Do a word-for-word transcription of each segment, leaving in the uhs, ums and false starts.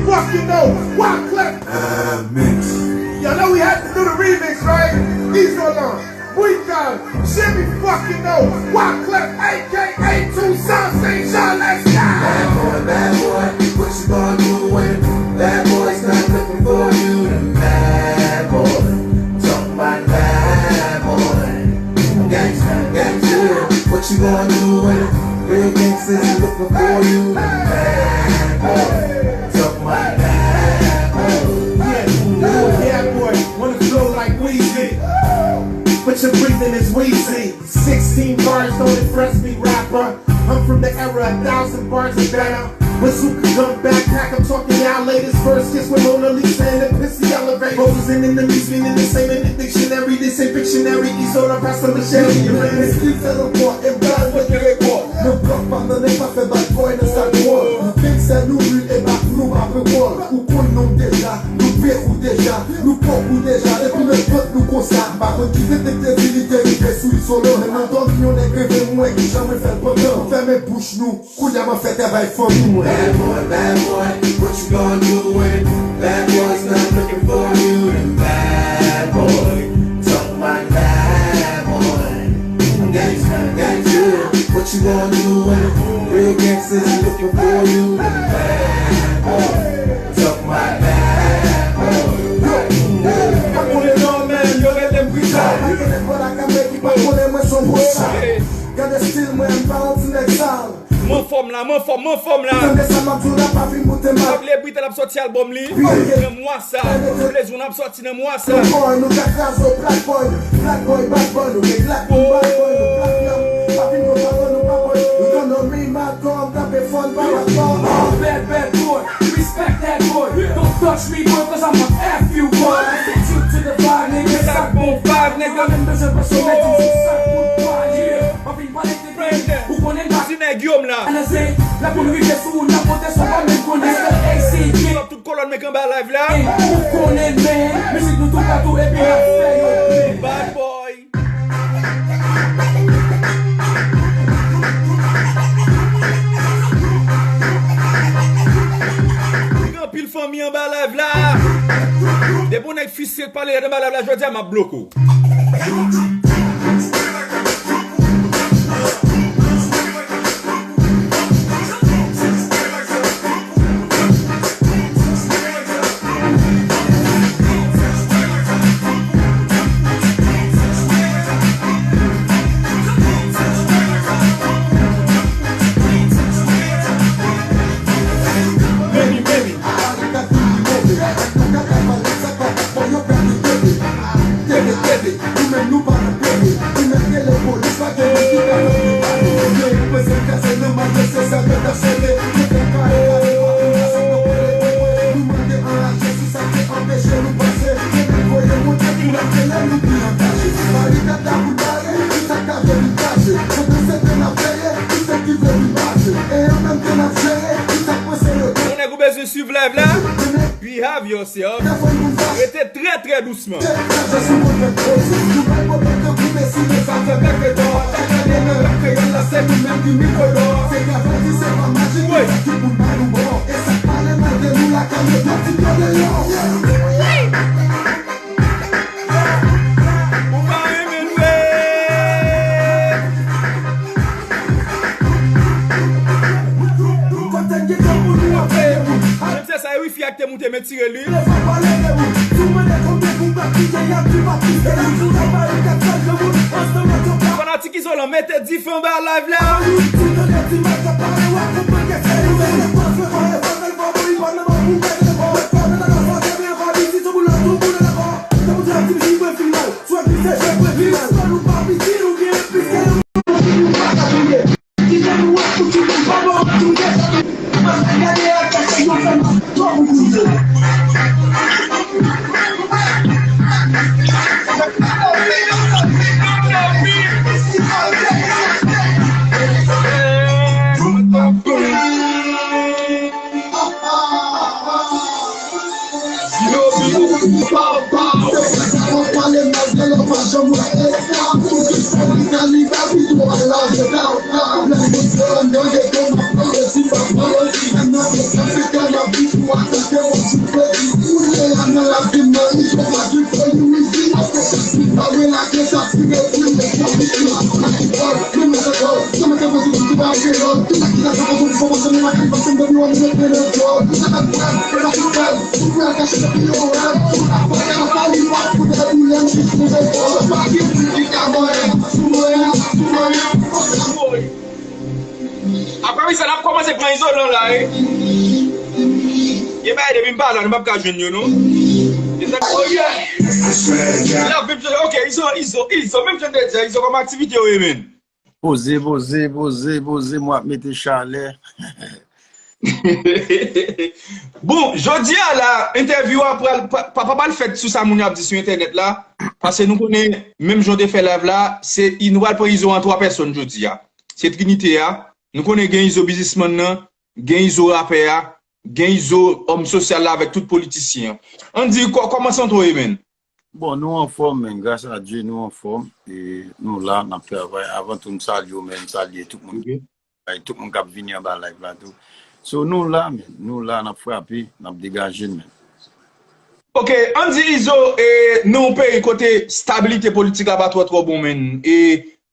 Fucking know. Wyclef. Uh, mix. Y'all know we had to do the remix, right? Izolan, Bwital, Jimmy fucking know. Wyclef, A K A Toussaint Saint Jean, let's go! Bad boy, bad boy, what you gonna do when bad boys not looking for you? Them bad boy, talk about bad boy. Gangsta, gangsta, what you gonna do when real gangsters looking for you? Bad boy, talk about bad boy. Yeah, yeah, boy, wanna flow like Weezy. But your breathing is wheezy. Sixteen bars don't impress me, rapper. I'm from the era, a thousand bars and better. Bazooka gun backpack, I'm talking our latest verse. Kiss with Mona Lisa in the pissy elevator. Roses and enemies meaning the same in the dictionary. This ain't Pictionary, Izolan, pass the machete. Estil fè nan kò, e m pral mete rekò. Nan blòk pa m nan, nèg pa fè bad boy nan sa dwòl. Gangsta nou real e bak nou pa pran pòl. Ou konn non m deja, nou pek ou deja, nou pòp ou deja. Depi nan vant nou konsa. M pa konn ki detekte di li te rive sou Izolan. Men nan dòmi yon nèg reve m wè ki jan mwen fè l pandan. Fèmen bouch nou. Kounye a m ap fè travay fanmi mwen. Bad boy, bad boy, what you gonna do when bad boys not looking for you? Them bad boy, talk about bad boy. Gangsta, gangsta, what you gonna do when real gangsters looking for you? Them bad boy, talk about bad boy. Yo, yo, pa konnen non, men yo rele m Brita. Pa gen nèg bò lakay mwen ki pa konnen mwen se yon bosa. Gade stil mwen, m pa yon ti nèg sal. M anfòm la, m anfòm, m anfòm la. Tande sa m ap di w la, pa vin boute m. Pa bliye Brita ap sòti albòm li nan mwa sa. Plezyon ap sòti nan mwa sa. Nou boy, nou ka kraze w, black boy, black boy, bad boy, nou gen glak, nou bad boy, nou black, nou pa vin konn pawòl, nou pa boy. Nou ekonomi mal kòm, tape fòn, pa rapò. Bad, bad boy, respect that boy. Don't touch me, boy, 'cause I'ma F you, boy. Attitude to the vibe, nigga, sa k bon vibe, nigga. Menm bezwen pase w, men di m se sa k kout pwa, yeah. Pa vin pale de Ou konnen m pa ti nèg yo m la. Anaze, la pou n rive sou ou, n ap monte sou pa menm konnen. Respè A C K. Tout kolòn men k anba live la. Ou konnen men, mizik nou toupatou epi n ap fè yo men. Bad boy. Gen anpil fanmi anba live la. Depi yon nèg fisye k pale rèd anba live la, jodi a m ap bloke w. Baby, baby. Tede, tede, nou menm nou pa nan pede. Nou menm rele polis, pa gen moun ki ka fè nou pale. Yo reprezante nan malfektè, sèl pèp ap sele. Yo fè kare, kare, pa pou nasyon nan kole, kole. Nou mande anraje sou sa k te anpeche nou panse. Yo menm voye monte pou n ap rele nou pi angaje. Barikad la pou n bare, tout sa k ta vle vin kache. Kontan se ke n ap veye, tout sa ki vle vin mache. E an menm tan n ap jere, tout sa k panse yo. Yon nèg ou bezwen swiv live la? Behave yourself. Rete trè, trè dousman. Wi. Ou pa renmen l vre. Menm se sa, e wi, fi a k te moute, men tire li. Fanatik Izolan, mete dife anba live la. Apre sa, n ap kòmanse pran izolan la, wi. Gen bagay depi m pa la, nou p ap ka jwenn yo, non. E sa, oh yeah. La, menm jan, ok, Izo, Izo, Izo, menm jan de di, Izo, kòman aktivite yo ye, men? Poze, poze, poze, poze, mwen ap mete chalè. Bon, jodi a la, entèvyou a pral, pa, pa, pa pral fèt sou sa moun yo ap di sou entènèt la, paske nou konnen, menm jan w te fè live la, se, nou pral pran Izo an twa pèsòn jodi a. Se Trinite a, nou konnen gen Izo biznismann nan, gen Izo rapè a, gen Izo òm sosyal la avèk tout politisyen an. Andy, kò-, kòman santi w ye, men? Bon, nou anfòm, men, gras a Dye, nou anfòm, e nou la, n ap travay. Avan tou, m salye w, men, m salye tout moun. Ok. Ay, tout moun k ap vini anba live la tou. So, nou la, men, nou la, n ap frape, n ap degaje n, men. Ok, Andy Izo, e, nan yon peyi kote stabilite politik la pa twò, twò bon, men, e,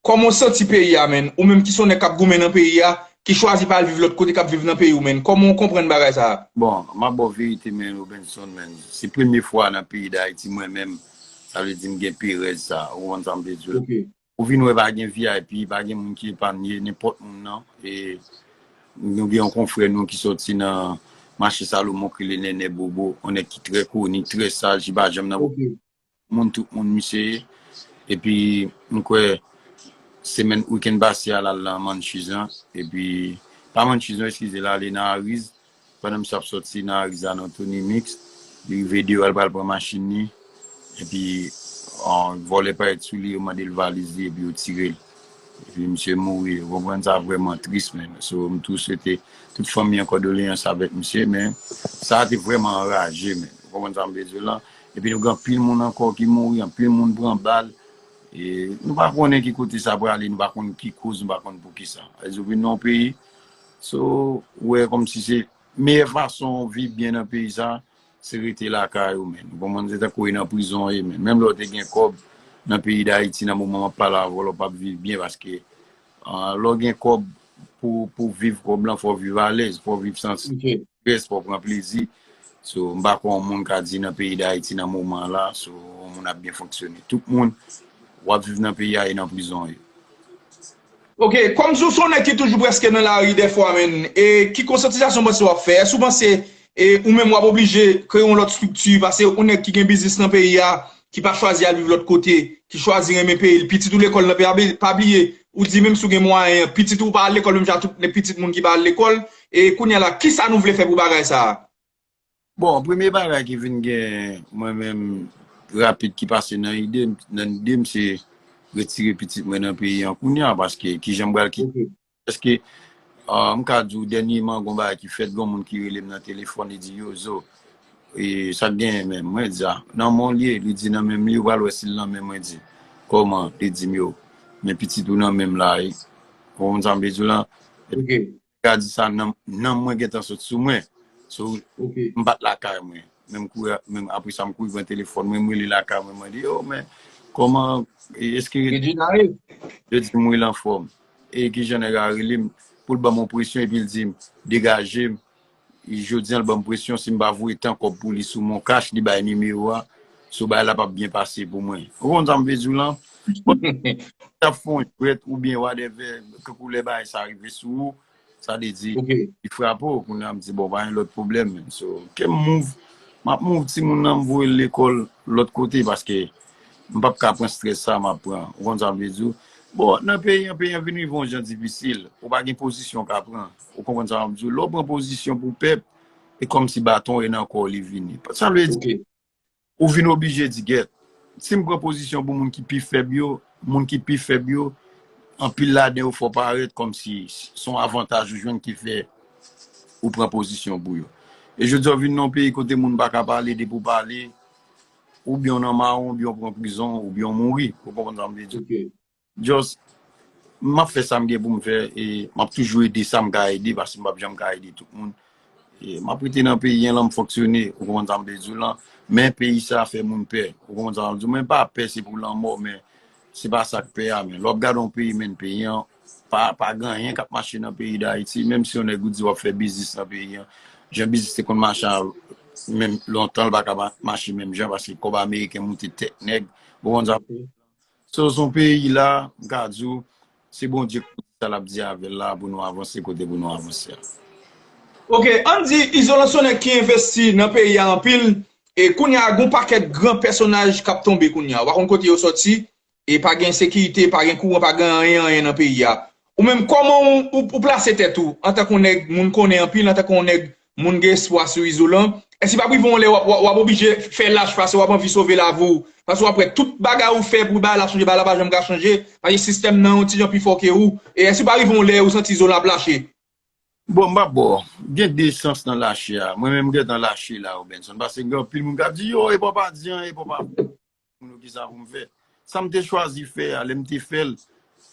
kòman w santi peyi a, men? Ou menm ki se yon nèg k ap goumen nan peyi a, ki chwazi pa al viv lòt kote, k ap viv nan peyi w, men. Kòman w konprann bagay sa a? Bon, m ap ba w verite, men, Robenson, men. Se premye fwa nan peyi Dayiti, mwen menm, sa vle di m gen perèz sa a. Ou konprann sa m vle di w la? Ok. Ou vin wè pa gen V I P, pa gen moun ki epanye, nenpòt moun nan. E nou gen yon konfrè nou ki sòti nan mache Salomon ki rele Nènè Bobo, yon nèg ki trè koni, trè saj, li pa janm nan Ok. Moun, tout moun misye ye. Epi, m kwè, semèn, wikenn pase a, l al nan Manchis lan. Epi, pa Manchis non, eskize, l ale nan Ariz. Pandan misye ap sòti nan Ariz la, nan Tony Mix, li rive deyò, l pral pran machin li. Epi, an, vòlè parèt sou li, yo mande l valiz li, epi yo tire l. Epi misye mouri, ou konprann, sa vrèman tris, men. So, m tou swete tout fanmi an kondoleyans avèk misye, men sa te vrèman anraje, men. Ou konprann sa m vle di w la? Epi nou gen anpil moun ankò ki mouri, anpil moun pran bal. E nou pa konnen ki kote sa prale, nou pa konn ki koz, nou pa konn poukisa. Alèz ou vin nan yon peyi, so, ou wè kòmsi se meyè fason w viv byen nan peyi sa, se rete lakay ou, men. Ou konprann, se tankou w nan prizon w ye, men. Menm lè w te gen kòb nan peyi Dayiti, nan moman m ap pale avè w la, w p ap viv byen paske, ah, lè w gen kòb pou, pou viv kòb lan, fò w viv alèz, fò w viv san Ok. strès, fò w pran plezi. So, m pa kwè yon moun ka di nan peyi Dayiti nan moman la, so, yon moun ap byen fonksyone. Tout moun, w ap viv nan peyi a e nan prizon w ye. Ok, kòm si w se yon nèg ki toujou prèske nan lari dèfwa, men, e ki konsyantizasyon w panse w ap fè? Èske w panse, e, ou menm w ap oblije kreye yon lòt estrikti, paske yon nèg ki gen biznis nan peyi a, ki pa chwazi al viv lòt kote, ki chwazi renmen peyi l, pitit ou lekòl nan peyi a, pa bliye, ou di menm si w gen mwayen, pitit ou pa al lekòl menm jan tout pitit moun ki pa al lekòl, e kounye a la, kisa nou vle fè pou bagay sa a? Bon, premye bagay ki vin gen mwen menm rapid ki pase nan ide m, nan ide m se retire pitit mwen nan peyi an kounye a, paske kijan m pral kite Ok. Èske, ah, m ka di w, dènyèman, gon bagay ki fèt, gon moun ki rele m nan telefòn, li di, "Yo, Zo, e, sa k genyen menm?" Mwen di, "A, nan men w li ye." Li di, "Nan men m li ye, ou pral wè si l nan men m." Mwen di, "Kòman?" Li di m, "Yo, men pitit ou nan men m la, wi." Ou konprann sa m vle di w la? Ok. Li ka di sa, nan, nan mwen gentan sot sou mwen. So, Ok. m pa t lakay mwen. Men m kouri, men apre sa, m kouri pran telefòn mwen, m rele lakay mwen, mwen di, "Yo, men, kòman, e, èske" Regina ye? Yo di m, "Wi, l anfòm." E kijan nèg la rele m, pou l ban m yon presyon, epi l di m, "Degaje m." E jodi a, l ban m presyon, si m pa voye tan kòb pou li sou Moncash, li bay nimewo a, so bagay la p ap byen pase pou mwen. Ou konn sa m vle di w lan? T ap fè yon jwèt oubyen whatever, kankou lè bagay sa rive sou ou, sa vle di, Ok. li frape w, kounye a m di, "Bon, pa gen lòt pwoblèm, men." So, ke m move, m ap move timoun nan, m voye l lekòl lòt kote, paske m p ap ka pran strès sa m ap pran. Ou konn sa m vle di w? Bon, nan peyi an, peyi an vin rive yon jan difisil. Ou pa gen pozisyon w ka pran. Ou konprann sa m ap di w? Lè w pran pozisyon pou pèp, e kòmsi baton e nan kò w li vini. Sa vle di, Ok. ou vin oblije di, "Gèt, si m pran pozisyon pou moun ki pi fèb yo, moun ki pi fèb yo, anpil ladan yo fè w parèt kòmsi se yon avantaj ou jwenn ki fè ou pran pozisyon pou yo." E jodi a, w vin nan yon peyi kote moun pa ka pale, depi w pale, oubyen w nan mawon, oubyen w pran prizon, oubyen w mouri. Ou konprann sa m vle di? Ok. Just, m ap fè sa m gen pou m fè, e m ap toujou ede sa m ka ede, paske m p ap janm ka ede tout moun. E m ap rete nan peyi an, lan m fonksyone, ou konprann sa m vle di w lan. Men peyi sa fè moun pè, ou konprann sa m vle di w. Men pa pè se pou lanmò, men se pa sa k pè a, men lè w ap gade yon peyi, men peyi an, pa, pa gen anyen k ap mache nan peyi Dayiti, menm si yon nèg ou di w ap fè biznis nan peyi an, Jan biznis te konn mache a, menm lontan, l pa ka ma- mache menm jan, paske kòb ameriken moute tèt nèg. Ou konn sa? So, se yon peyi la, m ka di w, se Bondye ki sa l ap di avè l la pou nou avanse kote pou nou avanse a. Ok, ann di Izolan se yon nèg ki envesti nan peyi a anpil, e kounye a gon pakèt gran pèsonaj k ap tonbe kounye a. Ou pa konn kote yo sòti, e pa gen sekirite, pa gen kouran, pa gen anyen, anyen nan peyi a. Ou menm, kòman ou, ou, ou plase tèt ou antanke yon nèg moun konnen anpil, antanke yon nèg moun gen espwa sou Izolan? Èske pa rive yon lè w ap, w ap, w ap oblije fè lach paske w ap anvi sove lavi w? Paske w ap wè tout bagay ou fè pou bagay la chanje, bagay la pa janm ka chanje, paske sistèm nan yon ti jan pi fò ke ou. E èske pa rive yon lè ou santi Izolan ap lache? Bon, m pa bò. Gen de sans nan lache a. Mwen menm m gentan lache la, Robenson. Paske gen anpil moun k ap di, yo, e pa w pa di anyen, e pa w pa fè. Moun yo ki sa pou m fè. Sa m te chwazi fè a, lè m te fè l,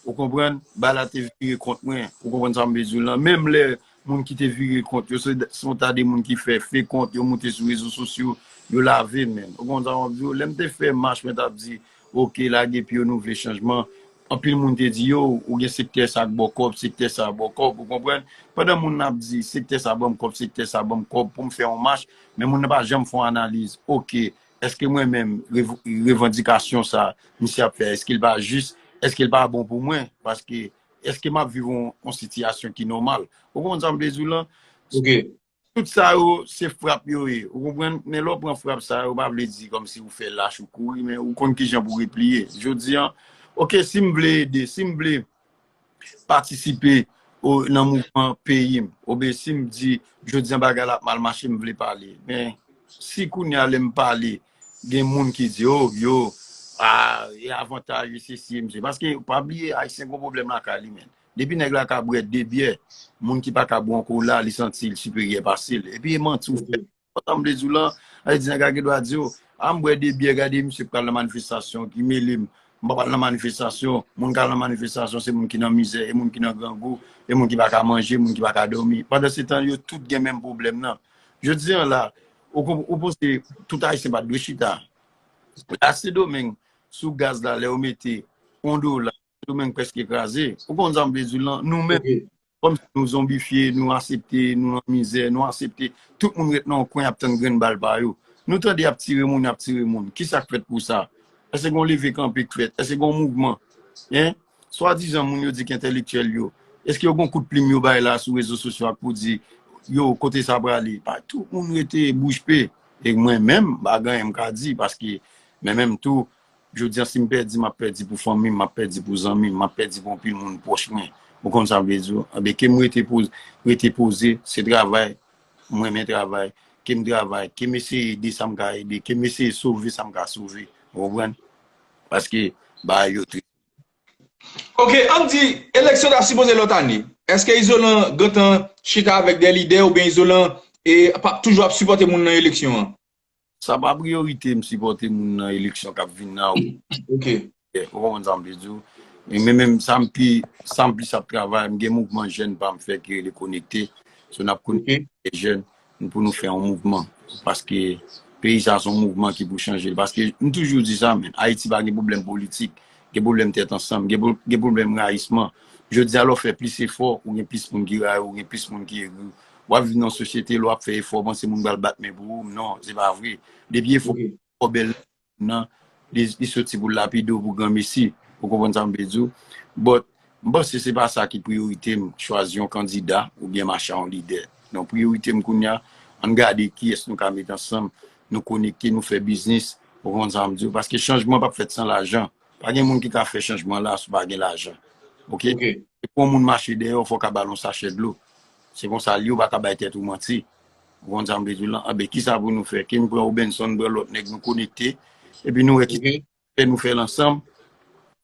ou konprann, bagay la te vire kont mwen. Ou konprann sa m vle di w lan? Menm lè moun ki te vire kont yo, se se yon ta de moun ki fè fake kont, yo moute sou rezo sosyo, yo lave men. Ou konprann sa m ap di w? Lè m te fè mach, mwen t ap di, oke, lage pye w, nou vle chanjman. Anpil moun te di, yo, ou gen sektè sa k ba w kòb, sektè sa ba w kòb, ou konprann? Pandan moun nan ap di, sektè sa ban m kòb, sektè sa ban m kòb pou m fè yon mach, men moun nan pa janm fè yon analiz. Oke, èske mwen menm, rev- revandikasyon sa misye ap fè, èske l pa jis, èske l pa bon pou mwen? Paske, èske m ap viv yon, yon sitiyasyon ki nòmal? Ou konprann sa m vle di w lan? Ok. Tout sa yo, se frap yo ye. Ou konprann? Men lè w pran frap sa yo, pa vle di kòmsi ou fè lach ou kouri, men ou konn kijan pou repliye. Jodi an, oke, si m vle ede, si m vle patisipe o, nan mouvman peyi m, oubyen si m di, jodi an bagay la ap mal mache, m vle pale. Men, si kounye a lè m pale, gen moun ki di, o, yo, a, e avantaj, e sesi, e mesye. Paske, pa bliye, Ayisyen gon pwoblèm lakay li, men. Depi nèg la ka bwè de byè, moun ki pa ka bwè yon kola, li santi l siperyè pase l. Epi e manti ou fè. Konprann sa m vle di w lan? Sa vle di nèg la gen dwa di w, a m bwè de byè, gade misye k pral nan manifestasyon, ki mele m. M pa pral nan manifestasyon. Moun k al nan manifestasyon, se moun ki nan mizè, e moun ki nan grangou, e moun ki pa ka manje, moun ki pa ka dòmi. Pandansetan, yo tout gen menm pwoblèm nan. Jodi an la, ou, konp- ou panse tout Ayisyen pa t dwe chita? La Sendomeng, sou gaz la, lè yo mete yon dola, Sendomeng prèske kraze. Ou konn sa m vle di w lan? Nou menm, kòmsi nou zonbifye, nou aksepte, nou nan mizè, nou aksepte. Tout moun ret nan yon kwen ap tann grenn bal pa yo. Nou tande y ap tire moun, y ap tire moun. Kisa k fèt pou sa? Èske gon leve kanpe k fèt? Èske gon mouvman? Hein? Swadizan moun yo di k entèlektyèl yo, èske yo gon kout plim yo bay la sou rezo sosyo ak pou di, yo, kote sa prale? Pa tout moun rete bouch pe. E mwen menm, m pa gen anyen m ka di, paske, men menm tou, jodi an, si m pèdi, m ap pèdi pou fanmi m, m ap pèdi pou zanmi m, m ap pèdi pou anpil moun pwòch mwen. Ou konn sa m vle di w? Anben, ke m rete poze, rete poze, se travay m renmen travay, ke m travay, ke m eseye ede sa m ka ede, ke m eseye sove sa m ka sove. Ou konprann? Paske bagay yo tris. Ok, ann di, eleksyon ta sipoze lòt ane. Èske Izolan gentan chita avèk de lidè oubyen Izolan e p ap toujou ap sipòte moun nan eleksyon an? Sa pa priyorite m sipòte moun nan eleksyon k ap vin nan. Ok. Ou konprann sa m vle di w? Men menm sa m pi, sa m plis ap travay, m gen mouvman jèn pa m fè ki rele Konekte. So n ap konekte jèn pou nou fè yon mouvman. Paske peyi sa se yon mouvman ki pou chanje l. Paske m toujou di sa, men Ayiti pa gen pwoblèm politik, gen pwoblèm tèt ansanm, gen, gen pwoblèm rayisman. Jodi a, lè w fè plis efò, ou gen plis moun ki rayi w, ou gen plis moun ki egri w. W ap viv nan yon sosyete, lè w ap fè efò, w panse moun pral bat men pou ou. Non, se pa vre. Depi efò, kòb nan, li, li soti pou lapide w pou granmesi. Ou konprann sa m vle di w? But, m panse se pa sa ki priyorite m, chwazi yon kandida oubyen mache a yon lidè. Non, priyorite m kounye a, ann gade kiyès nou ka met ansanm, nou konekte, nou fè biznis. Ou konprann sa m di w? Paske chanjman p ap fèt san lajan. Pa gen moun ki ka fè chanjman la si w pa gen lajan. Ok? Se pou yon moun mache dèyè w, fò w ka ba l yon sachè dlo. Se konsa l ye, ou pa ka bay tèt ou manti. Ou konn sa m vle di w lan? Anben, kisa pou nou fè? Ke nou pran Robenson, pran lòt nèg, nou konekte, epi nou wè ki fè nou fè l ansanm,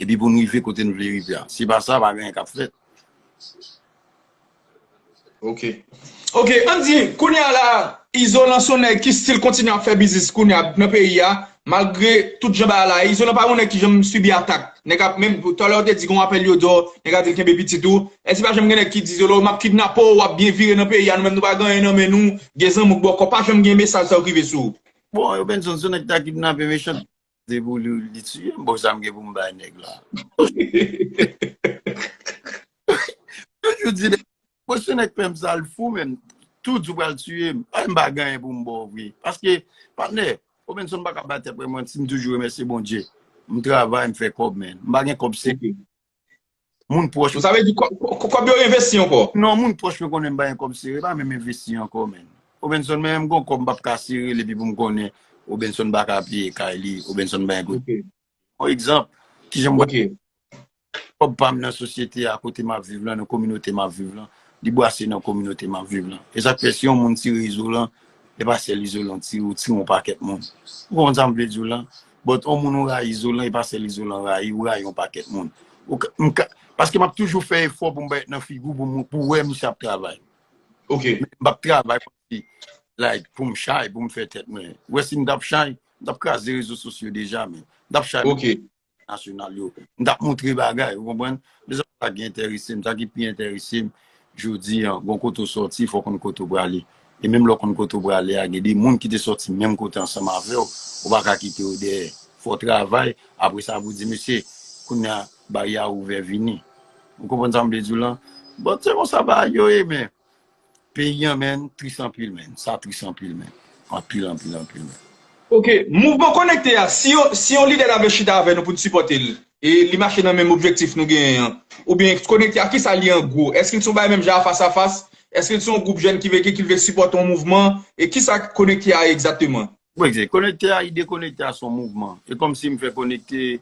epi pou n rive kote n vle rive a. Si pa sa, pa gen anyen k ap fèt. Ok. Ok, ann di, kounye a la, Izolan se yon nèg ki still kontinye ap fè biznis kounye a nan peyi a, malgre tout jan bagay la ye. Izolan pa yon nèg ki janm sibi atak. Nèg ap menm, talè w te di gon apèl yo di w, nèg a di l kenbe pitit ou. Èske pa janm gen nèg ki di Izolan, m ap kidnape w, w ap byen vire nan peyi a, nou menm nou pa gen anyen nan men nou, gen zanmi w k ba w kòb, pa janm gen mesaj sa yo k rive sou ou? Bon, Robenson, se yon nèg ta kidnape mechan, se pou li, li tiye m, bon, sa m gen pou m bay nèg la. Toujou di, bon, se nèg fè m sa, l fou menm. tou di w pral tiye m. Ay, m pa gen anyen pou m ba w vre. Paske, patnè, Robinson pa ka bay tèt mwen manti, m toujou remèsye Bondye. M travay, m fè kòb, men. M pa gen kòb se moun pwòch. Sa vle di kò- kò- kòb yo envesti ankò? Non, moun pwòch mwen konnen m pa gen kòb sere, pa menm envesti ankò, men. Robinson, men m gon kòb m p ap ka sere l epi pou m konnen Robinson pa ka peye kay li, Robinson pa gen kote. Yon egzanp, kijan m pral kòb pa m nan sosyete a kote m ap viv lan, nan kominote m ap viv lan, li bwase nan kominote m ap viv lan. E sa k fè si yon moun tire izolan, e pa sèl izolan tire, ou tire yon pakèt moun. Ou konprann sa m vle di w lan? But yon moun ou rayi izolan, e pa sèl izolan rayi, ou rayi yon pakèt moun. Ou ka, m ka, paske m ap toujou fè efò pou m pa ret nan figi w pou m, pou w wè misye ap travay. M p ap travay kòmsi, like, pou m chay, pou m fè tèt mwen. Ou wè si m t ap chay, m t ap kraze rezo sosyo deja, men. M t ap chay nasyonal yo. M t ap montre bagay, ou konprann? Men sa pa ki enterese m, sa ki pi enterese m, jodi a, gon kote w sòti, fò w konn kote w prale. E menm lè w konn kote w prale a, gen de moun ki te sòti menm kote ansanm avè w, ou pa ka kite yo dèyè. Fò w travay, apre sa pou w di, mesye, kounye a, baryè a ouvè, vini. Ou konprann sa m vle di w lan? Bon, se konsa bagay yo ye, men. Peyi an, men, tris anpil, men. Sa tris anpil, men. Anpil, anpil, anpil, men. Ok, mouvman Konekte a, si yon, si yon lidè ta vle chita avè nou pou n sipòte l, e li mache nan menm objektif nou genyen an, oubyen Konekte a, kisa li an gwo? Èske l se yon bagay menm jan a fas a fas? Èske l se yon gwoup jèn ki vle, ki, ki vle sipòte yon mouvman? E kisa Konekte a ye egzakteman? Bon, egzakte. Konekte a, ide Konekte a se yon mouvman. E kòmsi m fè Konekte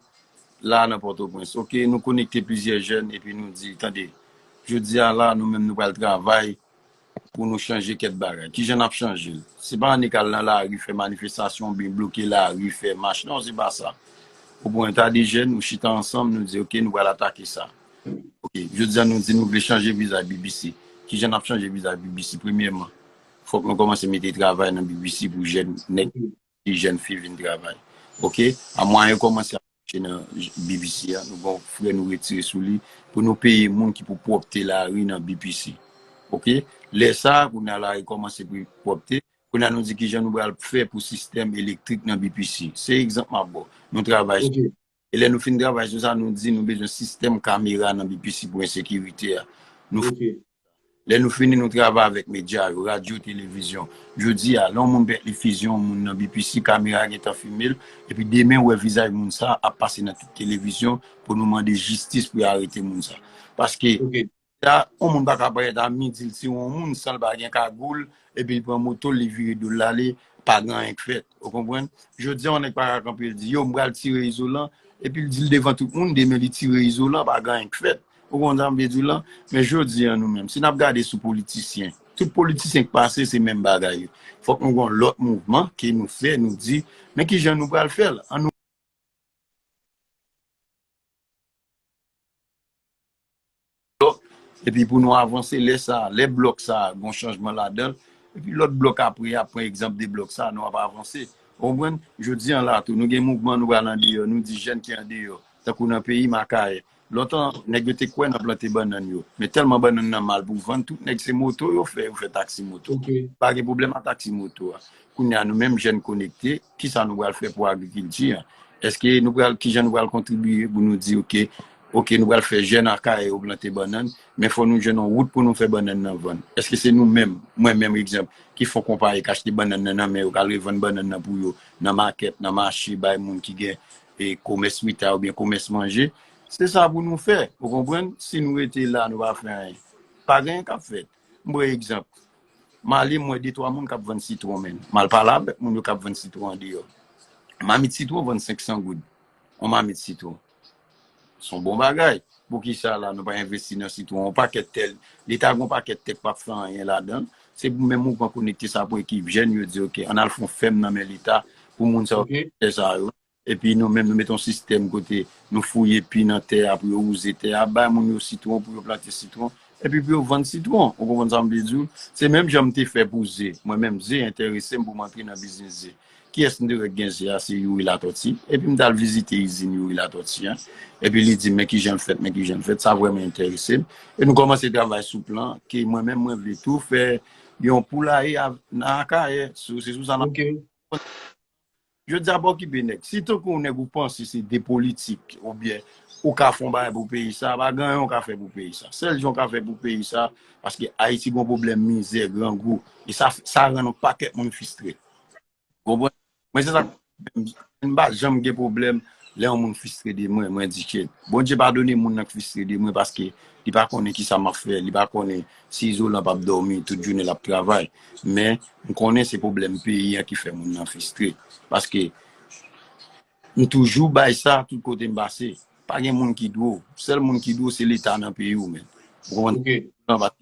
la nan Pòtoprens. Ok, nou konekte plizyè jèn epi nou di, tande, jodi a la, nou menm nou pral travay pou nou chanje kèk bagay. Kijan n ap chanje l? Se pa annik al nan lari fè manifestasyon oubyen bloke lari, fè mach. Non, se pa sa. Ou pran yon ta de jèn, nou chita ansanm, nou di, ok, nou pral atake sa. Ok, jodi a nou di nou vle chanje vizaj B B C. Kijan n ap chanje vizaj B B C? Premyèman, fòk nou kòmanse mete travay nan B B C pou jèn nèg, jèn fi vin travay. Ok? A mwayen yo kòmanse ap mache nan B B C a, nou gen yon frè nou retire sou li pou nou peye moun ki pou pwòpte lari nan B B C. Ok? Lè sa a, kounye a lari kòmanse pou pwòpte. Kounye a nou di kijan nou pral fè pou sistèm elektrik nan B B C. Se egzanp m ap ba w. Nou travay sou E lè nou fin travay sou sa, nou di nou bezwen sistèm kamera nan B B C pou ensekirite a. Nou fè. Lè nou fini, nou travay avèk medya yo, radyo, televizyon. Jodi a, lè yon moun pèt li fiziye yon moun nan B B C, kamera a gentan filme l, epi demen ou wè vizaj moun sa a ap pase nan tout televizyon pou nou mande jistis pou yo arete moun sa a. Paske Sa, yon moun pa ka parèt a midi, l tire yon moun san l pa gen kagoul, epi l pran moto l, li vire do l, l ale, pa gen anyen k fèt. Ou konprann? Jodi a, yon nèg pa ka kanpe, l di, yo, m pral tire izolan, epi l di l devan tout moun, demen li tire izolan, pa gen anyen k fèt. Ou konprann sa m vle di w lan? Men jodi a, nou menm, si n ap gade sou politisyen, tout politisyen k pase, se menm bagay yo. Fòk nou gen yon lòt mouvman ke nou fè, nou di, men kijan nou pral fè l? Ann nou blòk, epi pou nou avanse, lè sa, lè blòk sa, gon chanjman ladan l, epi lòt blòk apre a pran egzanp de blòk sa, nou ap avanse. Ou konprann? Jodi a la tou, nou gen mouvman, nou pral andeyò, nou di jèn ki andeyò, tankou nan peyi m, Akayè. Lontan, nèg yo te kwè nan plante bannann yo, men tèlman bannann nan mal pou vann, tout nèg se moto yo fè, yo fè taksi moto. Pa gen pwoblèm a taksi moto a. Kounye a, nou menm jèn konekte, kisa nou pral fè pou agrikilti a? Èske nou pral, kijan nou pral kontribiye pou nou di, ok, ok, nou pral fè jèn Akayè yo plante bannann, men fò nou jwenn yon wout pou nou fè bannann nan vann. Èske se nou menm, mwen menm egzanp, ki fè yon konpayi k achte bannann nan nan men yo, k al revann bannann nan pou yo nan makèt, nan mache, bay moun ki gen e, komès reta oubyen komès manje? Se sa pou nou fè, ou konprann? Si nou rete la, nou pa fè anyen, pa gen anyen k ap fèt. M pran egzanp. M ale, m wè de twa moun k ap vann sitwon, men. M al pale avèk moun yo k ap vann sitwon andeyò. Mamit sitwon vann senk san goud. Yon mamit sitwon. Se yon bon bagay. Poukisa la, nou pa envesti nan sitwon? Yon pakèt tè, Leta gen yon pakèt tè k p ap fè anyen ladan l. Se pou menm mouvman konekte sa pou ekip jèn yo di, ok, ann al fè yon fèm nan men Leta pou moun sa yo fè tè sa yo. Epi nou menm, nou mete yon sistèm kote nou fouye pi nan tè a pou yo wouze tè a, bay moun yo sitwon pou yo plante sitwon, epi pou yo vann sitwon. Ou konprann sa m vle di w? Se menm jan m te fè pou ze. Mwen menm, ze enterese m pou m antre nan biznis ze. Kiyès m te wè k gen ze a? Se Youri Latòti. Epi m t al vizite izin Youri Latòti an. Epi li di m, men kijan l fèt, men kijan l fèt. Sa vrèman enterese m. E nou kòmanse travay sou plan ke mwen menm, mwen vle tou fè yon poulaye nan Akayè. Se sou sa n ap. Jodi a pa okipe nèg. Si tankou yon nèg ou panse se de politik, oubyen ou ka fè yon bagay pou peyi sa, pa gen anyen ou ka fè pou peyi sa. Sèl jan ou ka fè pou peyi sa, paske Ayiti gon pwoblèm mizè, grangou. E sa, sa rann yon pakèt moun fristre. Konprann? Mwen se sa, m pa janm gen pwoblèm lè yon moun fristre de mwen, mwen di shit. Bondye padone moun nan k fristre de mwen paske li pa konnen kisa m ap fè, li pa konnen si Izolan p ap dòmi, tout jounen l ap travay. Men, m konnen se pwoblèm peyi an ki fè moun nan fristre. Paske m toujou bay sa tout kote m pase. Pa gen moun ki dwe w. Sèl moun ki dwe w, se Leta nan peyi w, men. Ou konprann?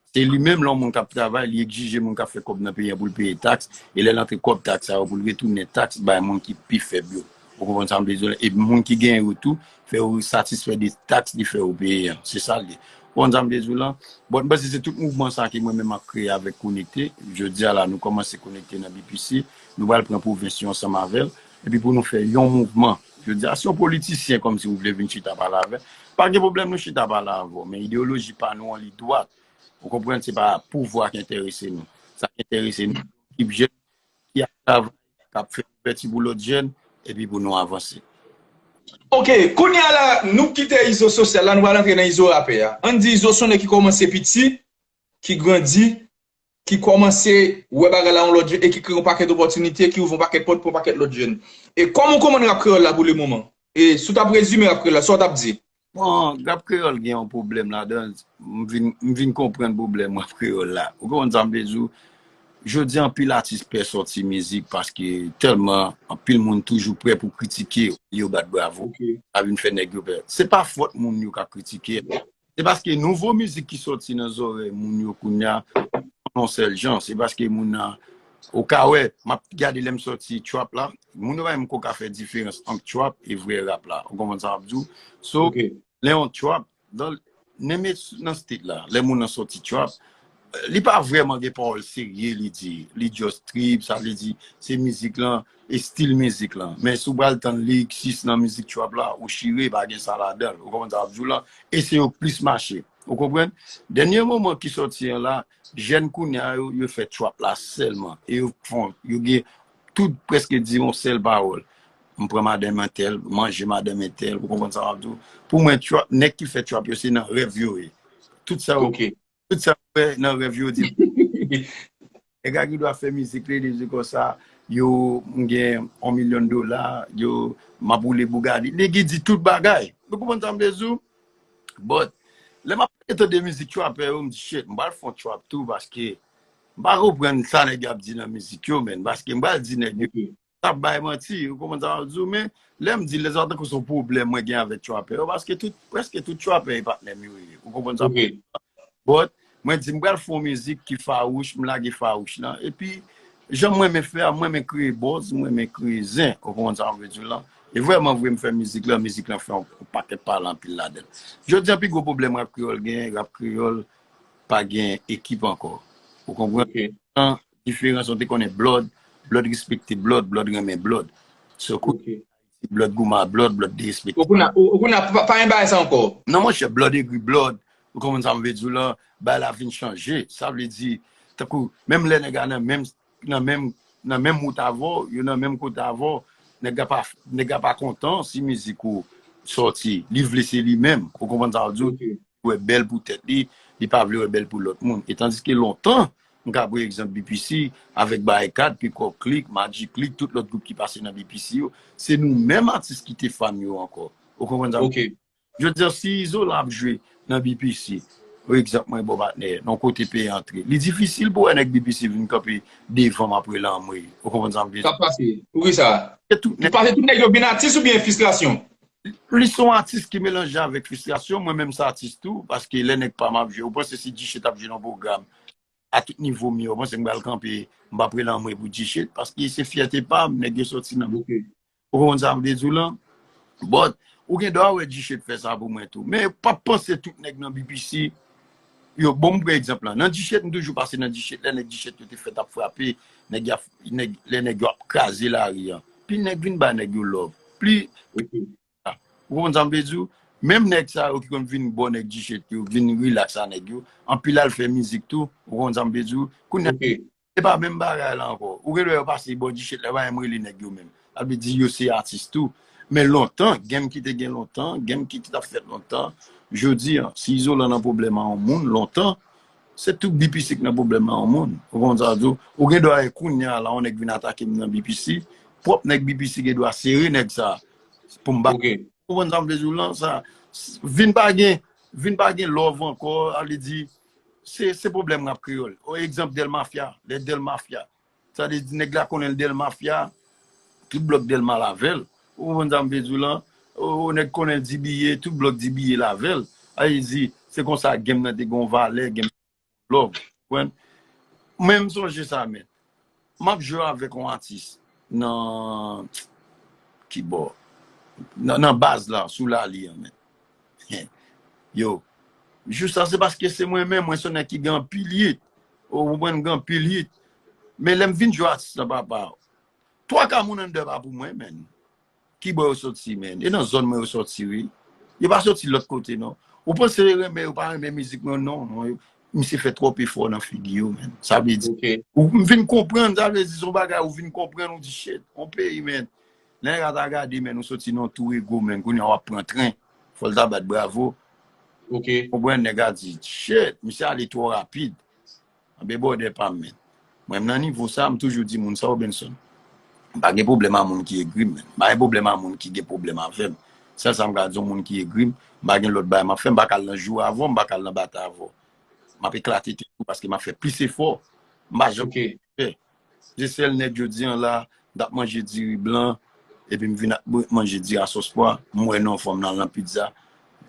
Se li menm, lè yon moun k ap travay, li egzije moun k ap fè kòb nan peyi an pou l peye taks, e lè l antre kòb taks sa yo, pou l retounen taks bay moun ki pi fèb yo. Ou konprann sa m vle di w la? E moun ki genyen yo tou, fè yo satisfè de taks li fè yo peye an. Se sa l ye. Ou konprann sa m vle di w la? Bon, m panse se tout mouvman sa ke mwen menm m ap kreye avèk Konekte. Jodi a la, nou kòmanse Konekte nan B P C. Nou pral pran pwovens yo ansanm avè l. Epi pou nou fè yon mouvman. Jodi a, si yon politisyen kòmsi ou vle vin chita pale avè l, pa gen pwoblèm nou chita pale avè w. Men ideyoloji pa nou an li dwat. Ou konprann, se pa pouvwa ki enterese nou. Sa ki enterese nou, ekip jèn ki ap travay, k ap fè ouvèti pou lòt jèn, epi pou nou avanse. Ok, kounye a la, nou kite izo sosyal la, nou pral antre nan izo rapè a. Ann di izo se yon nèg ki kòmanse piti, ki grandi, ki kòmanse wè bagay la yon lòt jan e ki kreye yon pakèt opòtinite, ki ouvri yon pakèt pòt pou yon pakèt lòt jèn. E kòman w konprann rap kreyòl la pou lemoman? E si w t ap rezime rap kreyòl la, sa w t ap di? Bon, rap kreyòl gen yon pwoblèm ladan l. M vin, m vin konprann pwoblèm rap kreyòl la. Ou konprann sa m vle di w? Jodi a, anpil atis pè sòti mizik paske tèlman anpil moun toujou prè pou kritike olye yo bat bravo. Sa vin fè nèg yo pè. Se pa fòt moun yo k ap kritike. Se paske nouvo mizik ki sòti nan zòrèy moun yo kounye a, yon sèl jan. Se paske moun nan, ou ka wè, m ap gade lè m sòti trap la, moun yo pa menm ko ka fè diferans ant trap e vrè rap la. Ou konprann sa m ap di w? So, lè yon trap, nan, nan state la, lè moun nan sòti trap, li pa vrèman gen pawòl serye li di. Li just trip, sa vle di, se mizik lan, e stil mizik lan. Men si w pral tann lyricist nan mizik trap la, ou chire, pa gen sa ladan l. Ou konprann sa m ap di w la? E se yo k plis mache. Ou konprann? Dènye moman ki sòti an la, jèn kounye a yo, yo fè trap la sèlman. E yo fon, yo gen tout prèske di yon sèl pawòl. M pran madanm entèl, manje madanm entèl, ou konprann sa m ap di w? Pou mwen, trap, nèg ki fè trap yo, se nan rèv yo ye. Tout sa yo, tout sa yo wè nan rèv yo, di nèg la gen dwa fè mizik li, li di konsa, yo, m gen yon milyon dola, yo, m ap woule Bugatti. Nèg ki di tout bagay. Ou konprann sa m vle di w? But, lè m ap tande mizik trapè yo, m di shit, m pral fè yon trap tou paske m pa konprann sa nèg yo ap di nan mizik yo, menn. Paske m pral di nèg yo, t ap bay manti, ou konprann sa m ap di w, men lè m di l, sa tankou se yon pwoblèm mwen gen avèk trapè yo, paske tout, prèske tout trapè e patnè m yo ye. Ou konprann sa m ap di w? But, mwen di m pral fè yon mizik ki fawouch, m lage fawouch lan. Epi, jan m renmen fè a, m renmen kreye buzz, m renmen kreye zen. Ou konprann sa m vle di w lan? E vrèman vre, m fè mizik lan, mizik lan fè yon pakèt pale anpil ladan l. Jodi a, pi gwo pwoblèm rap kreyòl genyen, rap kreyòl pa gen ekip ankò. Ou konprann? An diferans, nou te konnen Blood, Blood respekte Blood, Blood renmen Blood. So, kounye a, Blood goumen a Blood, Blood derespekte. Ou kounye a, ou, ou kounye a, pa, pa gen bagay sa ankò. Non, monchè, Blood egri Blood. Ou konprann sa m vle di w lan? Bagay la vin chanje. Sa vle di, tankou, menm lè nèg la nan menm, nan menm, nan menm wout avè w, yo nan menm kote avè w, nèg la pa, nèg la pa kontan si mizik ou sòti. Li vle se li menm. Ou konprann sa m di w? Wè bèl pou tèt li, li pa vle wè bèl pou lòt moun. E tandiske lontan, m ka pran egzanp B P C, avèk Barikad, Pikòp Klik, Magic Klik, tout lòt gwoup ki pase nan B P C yo, se nou menm atis ki te fan yo ankò. Ou konprann sa m di w? Jodi a, si Izolan ap jwe nan B P C, pa egzanp, mwen ba w patnè, nan kote peyi antre, li difisil pou wè nèg B P C vin kanpe devan m ap rele anmwey. Ou konprann sa m vle di? Sa pase. Poukisa? Pase tout nèg yo vin atis oubyen fristrasyon? Li se yon atis ki melanje avèk fristrasyon, mwen menm se atis tou, paske lè nèg pa m ap jwe, ou panse si G-Shit ap jwe nan pwogram a tout nivo m ye, ou panse m pral kanpe, m p ap rele anmwey pou G-Shit, paske se fyète pa m, nèg yo sòti nan. Ou konprann sa m vle di w lan? But, ou gen dwa wè G-Shit fè sa pou mwen tou. Men, p ap panse tout nèg nan B P C, yo, bon, m pran egzanp lan. Nan G-Shit, m toujou pase nan G-Shit, lè nèg G-Shit yo te fèt ap frape, nèg y ap, nèg, lè nèg yo ap kraze lari an. Pil nèg vin ba nèg yo love. Pli, ou konprann sa m vle di w? Menm nèg sa yo ki konn vin ba nèg G-Shit yo, vin relax a nèg yo, anpil al fè mizik tou, ou konprann sa m vle di w? Kounye a, Se pa menm bagay la ankò. Ou gen dwa yo pase bò di shit la, pa menm rele nèg yo menm. Sa vle di yo se atis tou. Men lontan, game ki te gen lontan, game ki te t ap fèt lontan, jodi a, si Izolan nan pwoblèm a yon moun, lontan, se tou B P C k nan pwoblèm a yon moun. Ou konn sa di w? Ou gen dwa e kounye a la, yon nèg vin atake m nan B P C, pwòp nèg B P C gen dwa sere nèg sa pou m ba. Ou konprann sa m vle di w lan? Sa, vin pa gen, vin pa gen love ankò, sa vle di, se, se pwoblèm rap kreyòl. O, egzanp, Del Mafia, lè Del Mafia. Sa vle di, nèg la konnen l Del Mafia, tout blòk Del Mafia avè l. Ou konprann sa m vle di w lan? O, nèg konnen l D B A, tout blòk D B A l avè l. Sa vle di, se konsa game nan te gen yon valè, game love. Konprann? Men m sonje sa, men. M ap jwe avèk yon atis nan, ki bò? Nan, nan baz la, sou lali an, men. Yo, jou sa se paske se mwen menm, mwen se yon nèg ki gen anpil hit. Ou konprann, gen anpil hit. Men lè m vin jwe atis lan, papa, twa ka moun anndan pa pou mwen, men. Ki bò yo soti, men? E nan zòn mwen yo soti, wi. Yo pa soti lòt kote, non. Ou panse yo renmen, yo pa renmen mizik mwen, non, non. Yo, misye fè twòp efò nan figi yo, men. Sa vle di, ou, m vin konprann, sa vle di, se yon bagay, ou vin konprann, ou di, shit, yon peyi, men. Lè nèg la ta gade, men, ou soti nan tou ego, men, kounye a w ap pran tren. Fò l ta bat bravo. Konprann, nèg la di, shit, misye ale twò rapid. Anben bòdè pa m, men. Mwen, m nan nivo sa, m toujou di moun sa, Robenson. M pa gen pwoblèm a moun ki egri m, men. M pa gen pwoblèm a moun ki gen pwoblèm avè m. Sèl sa m ka di yon moun ki egri m, m pa gen lòt bagay m ap fè, m pa ka al nan jou avè w, m pa ka al nan batay avè w. M ap eklate tèt mwen paske m ap fè plis efò. M pa janm fè. Se sèl nèg jodi an la, m t ap manje diri blan, epi m vin ap manje diri a sòs pwa, m wè non, fò m al nan pizza.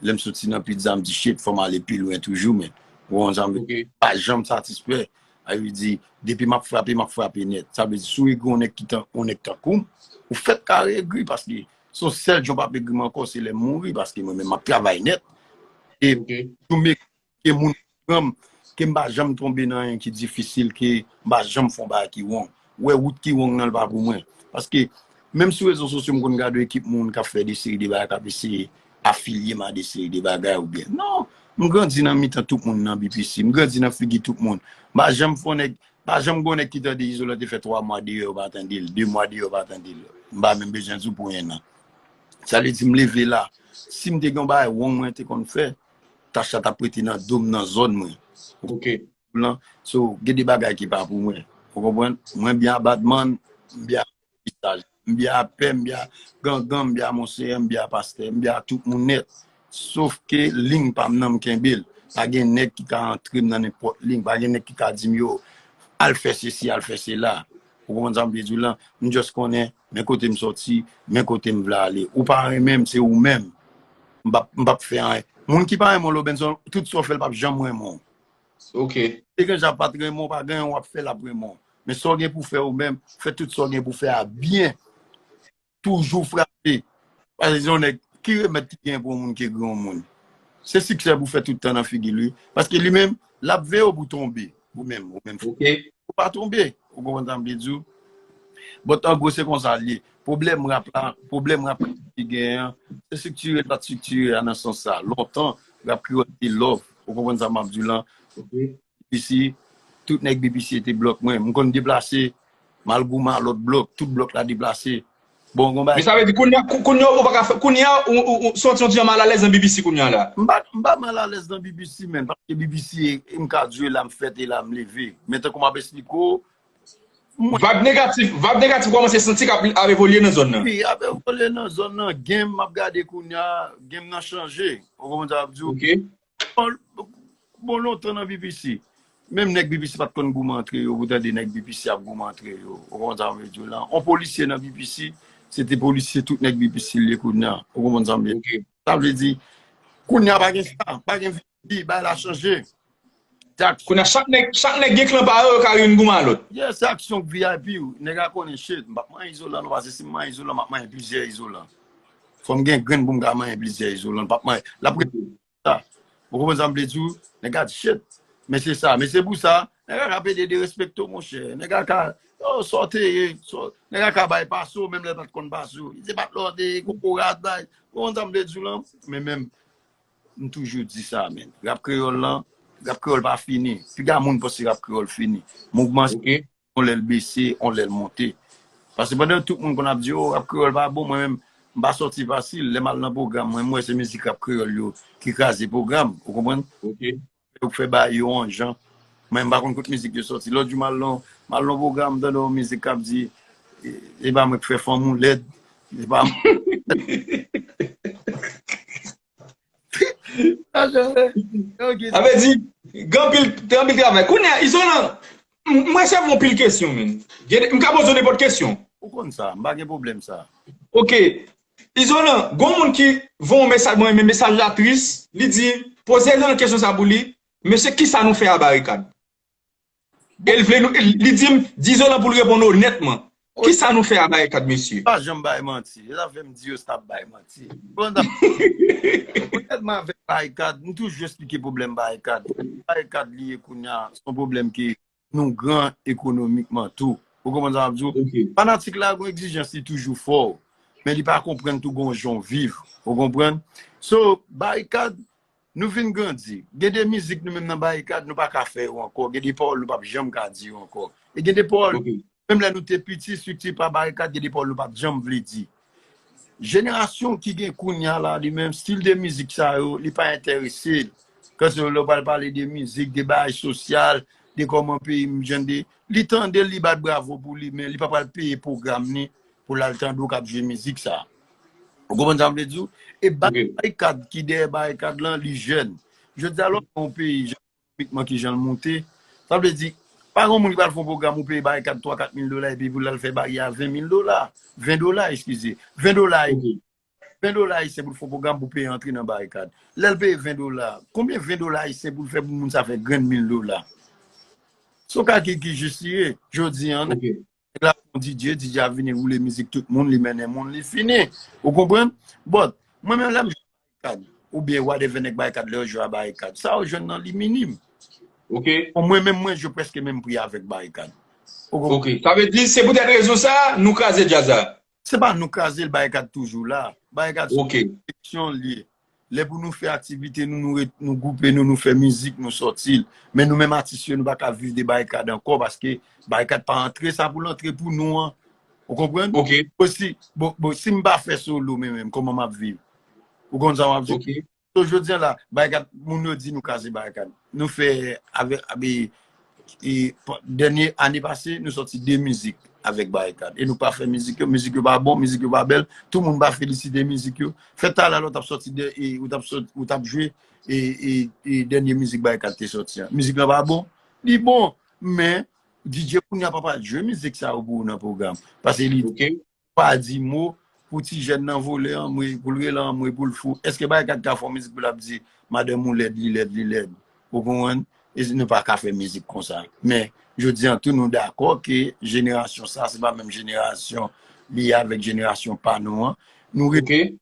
Lè m soti nan pizza, m di, shit, fò m ale pi lwen toujou, men. Ou konprann sa m vle di? Pa janm satisfè. Sa vle di, depi m ap frape, m ap frape nèt. Sa vle di, si w egri yon nèg ki tan, yon nèg tankou m, ou fèk ka egri, paske se yon sèl jan w p ap egri m ankò, se lè m mouri, paske mwen menm, m ap travay nèt. E tou m ke moun pran m, ke m pa janm tonbe nan anyen ki difisil, ke m pa janm fè yon bagay ki wrong. Ou wè, wout ki wrong nan, l pa pou mwen. Paske, menm sou rezo sosyo, m konn gade ekip moun k ap fè de seri de bagay, k ap eseye afilye m a de seri de bagay oubyen. Non, m grandi nan mitan tout moun nan B P C, m grandi nan figi tout moun. M pa janm fè yon nèg, pa janm gen yon nèg ki tande Izolan te fè twa mwa deyò, yo pa tande l, de mwa deyò, yo pa tande l. M pa menm bezwen di w pou en an. Sa vle di, m leve la. Si m te gen yon bagay wrong mwen te konn fè, tach la t ap rete nan do m, nan zòn mwen. Ou konprann? So, gen de bagay ki pa pou mwen. Ou konprann? Mwen byen a Batman, m byen a visaj. M byen a pè, m byen a gangan, m byen a monseyè, m byen a pastè, m byen a tout moun nèt. Sof ke liy pa m nan, m kenbe l. Pa gen nèg ki ka antre m nan nenpòt liy. Pa gen nèg ki ka di m, yo, al fè sesi, al fè sela. Ou konprann sa m vle di w lan? M just konnen, men kote m sòti, men kote m vle ale. Ou pa renmen m, se ou menm. M p ap, m p ap fè anyen. Moun ki pa renmen w, Lobenson, tout sa w fè, l p ap janm renmen w. Ok. Degranja pa t renmen w, pa gen anyen w ap fè, l ap renmen w. Men sa w gen pou fè ou menm, fè tout sa w gen pou fè a byen. Toujou frape. Paske se yon nèg ki remèt ki gen pou yon moun ki egri yon moun. Se siksè pou fè tout tan nan figi l, wi. Paske li menm, l ap veye w pou tonbe. Ou menm, ou menm. Ok. Ou pa tonbe. Ou konprann sa m vle di w? But an gwo, se konsa l ye. Pwoblèm rap la, pwoblèm rap ki genyen an, se estriktire l pa t estriktire a nan sans sa. Lontan, rap kreyòl te love. Ou konprann sa m ap di w lan? Ok. B P C, tout nèg B P C te blòk mwen. M konn deplase, m al goumen a lòt blòk, tout blòk la deplase. Bon, gon bagay. Men sa vle di, kounye a, kou-, kounye a, ou pa ka fè, kounye a, ou, ou, ou santi yon ti jan malalèz nan B P C kounye a la? M pa, m pa malalèz nan B P C, men, paske B P C, e, m ka di w, e la m fèt, e la m leve. Men tankou m ap esplike w, mwen. Vag negatif, vag negatif kòmanse santi k ap, ap evolye nan zòn nan. Wi, ap evolye nan zòn nan. Game, m ap gade kounye a, game nan chanje. Ou konprann sa m ap di w? Ok. Bon, bon, lontan nan B P C, menm nèg B P C pa t konn goumen antre yo, pou tande nèg B P C ap goumen antre yo. Ou konprann sa m vle di w lan? On polisye nan B P C, se te polisye tout nèg B P C l ye kounye a. Ou konprann sa m vle di w? Ok. Sa vle di, kounye a pa gen sa, pa gen V P, bagay la chanje. Se aksyon. Kounye a, chak nèg, chak nèg gen klan pa yo, yo ka youn goumen a lòt. Yeah, se aksyon V I P, wi. Nèg a konnen shit, m p ap manyen izolan, non, paske si m manyen izolan, m ap manyen plizyè izolan. Fò m gen grenn pou m ka manyen plizyè izolan, m p ap manyen. L ap rete sa. Ou konprann sa m vle di w? Nèg a di, shit. Men se sa. Men se pou sa, nèg a ka pede derespekte w, monchè. Nèg a ka, oh, sa w te ye, sa w, nèg a ka bay pase w, menm lè l pa t konn pase w. Li te bat lòde, kokorat, bay. Ou konprann sa m vle di w lan? Men menm, m toujou di sa, men. Rap kreyòl lan, rap kreyòl pa fini. Piga moun panse rap kreyòl fini. Mouvman, ok. on lè l bese, on lè l monte. Paske pandan tout moun konn ap di, "O, rap kreyòl pa bon," mwen menm, m pa sòti fasil. Lè m al nan pwogram, mwen, m wè se mizik rap kreyòl yo ki kraze pwogram. Ou konprann? Yo k fè bagay yo yon jan. Mwen, m pa konn kot mizik yo sòti. Lòt jou, m al nan, m al nan pwogram, m tande yon mizik k ap di, "E, e pa mwen k fè fanm ou lèd." E pa mwen. Sa vle di, gen anpil, gen anpil travay. Kounye a, Izolan, m, m resevwa anpil kesyon, men. Gen, m ka poze w nenpòt kesyon. Ou konn sa, m pa gen pwoblèm sa. Ok. Izolan, gon moun ki voye yon mesaj, mwen, men mesaj la tris, li di, poze Izolan kesyon sa pou li, mesye, kisa nou fè a Barikad? E l vle nou, li di m, di Izolan pou l reponn onètman. Kisa nou fè a Barikad, mesye? Pa janm bay manti. E sa fè m di yo stop bay manti. Bon, onètman, avèk Barikad, m toujou esplike pwoblèm Barikad. Barikad li ye kounye a, se yon pwoblèm ke nou gran ekonomikman tou. Ou konprann sa m ap di w? Fanatik la gon egzijans li toujou fò, men li pa konprann tou gon jan w viv. Ou konprann? So, Barikad, nou vin grandi. Gen de mizik nou menm nan Barikad, nou pa ka fè yo ankò. Gen de pawòl nou p ap janm ka di yo ankò. E gen de pawòl, menm lè nou te piti, estrikti pa Barikad, gen de pawòl nou pa t janm vle di. Jenerasyon ki gen kounye a la, li menm, stil de mizik sa yo, li pa enterese l. Kanse lè w pral pale de mizik, de bagay sosyal, de kòman peyi m jan de, li tande l, li bat bravo pou li, men li pa pral peye pwogram li pou l al tande w k ap jwe mizik sa. Ou konprann sa m vle di w? E Barikad ki dèyè Barikad lan, li jèn. Jodi a, lè w pran yon peyi, ekonomikman ki jan l moute. Sa vle di, pa gen moun ki pral fè yon pwogram ou peye Barikad twa kat mil dola epi pou l al fè bagay a ven mil dola. Ven dola, eskize. Ven dola, ven dola ayisyen pou l fè yon pwogram pou peye antre nan Barikad. Lè l peye ven dola, konbyen ven dola ayisyen pou l fè pou moun sa fè grenn mil dola? Se yon kalkil ki jis li ye. Jodi a, nèg la fè yon D J, D J a vini woule mizik tout moun, li mennen moun, li fini. Ou konprann? But, mwen menm lè m jwe Barikad, oubyen whatever nèg Barikad, lè yo jwe a Barikad, sa yo jwenn nan li minim. Ok. Bon, mwen menm, mwen jwe prèske menm pri avèk Barikad. Ou konprann? Ok. Sa vle di, se poutèt rezon sa a, nou kraze djaz la. Se pa nou kraze l, Barikad toujou la. Barikad se yon koleksyon l ye. Lè pou nou fè aktivite nou, nou ret-, nou gwoupe nou, nou fè mizik, nou sòti l. Men nou menm atis yo, nou pa ka viv de Barikad ankò paske Barikad pa antre sa pou l antre pou nou an. Ou konprann? Ok. Bon, si, bon, bon, si m pa fè solo, men menm, kòman m ap viv? Ou konn sa m ap di? Ok. So, jodi a la, Barikad, moun yo di nou kraze Barikad. Nou fè avè, avè, e, pa-, dènye ane pase, nou sòti de mizik avèk Barikad. E nou pa fè mizik yo, mizik yo pa bon, mizik yo pa bèl, tout moun pa felisite mizik yo. Fè talè a lè w t ap sòti de, e, ou t ap sòt-, ou t ap jwe, e, e, e dènye mizik Barikad te sòti an. Mizik lan pa bon? Li bon, men D J kounye a pa pral jwe mizik sa yo pou ou nan pwogram. Paske li pa di mo pou ti jèn nan vole anmwe, pou l rele anmwe, pou l fou. Èske Barikad ka fè yon mizik pou l ap di, "Madanm ou lèd, li lèd, li lèd"? Ou konprann? E nou pa ka fè mizik konsa. Men, jodi a tou, nou dakò ke jenerasyon sa, se pa menm jenerasyon li ye avèk jenerasyon pa nou an. Nou ret-,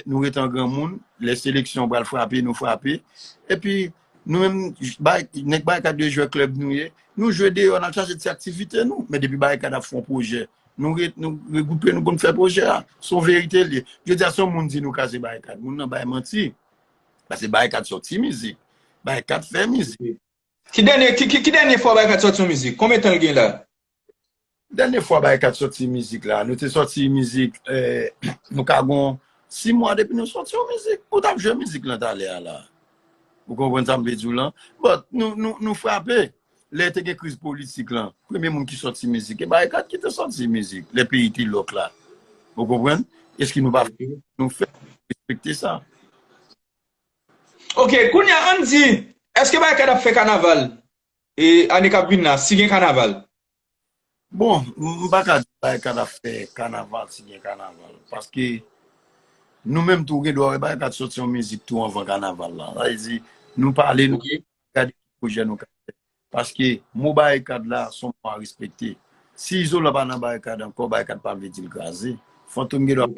nou ret an granmoun, lè seleksyon pral frape, nou frape. Epi, nou menm, bay-, nèg Barikad yo jwè klèb nou ye, nou jwe deyò, n al chache ti aktivite nou. Men depi Barikad ap fè yon pwojè, nou re-, nou regwoupe, nou konn fè pwojè a. Se yon verite l ye. Jodi a, si yon moun di nou kraze Barikad, moun nan bay manti. Paske Barikad sòti mizik. Barikad fè mizik. Ki dènye, ki, ki, ki dènye fwa Barikad sòti yon mizik? Konbyen tan l gen la? Dènye fwa Barikad sòti mizik la, nou te sòti mizik, eh, nou ka gon sis mwa depi nou sòti yon mizik. Ou t ap jwe mizik lan talè a la. Ou konprann sa m vle di w lan? But, nou, nou, nou frape. Lè te gen kriz politik lan, premye moun ki sòti mizik, e Barikad ki te sòti mizik. Lè peyi te lòk la. Ou konprann? Èske nou pa fè, nou fè respekte sa? Ok, kounye a, ann di, èske Barikad ap fè kanaval? E ane k ap vin la, si gen kanaval? Bon, m pa ka di Barikad ap fè kanaval, si gen kanaval. Paske nou menm tou, gen dwa wè Barikad sòti yon mizik tou anvan kanaval la. Sa vle di, nou pale, nou gade ki pwojè nou ka fè. Paske mo Barikad la, se yon mo a respekte. Si Izolan pa nan Barikad ankò, Barikad pa vle di l kraze. Fantom gen dwa,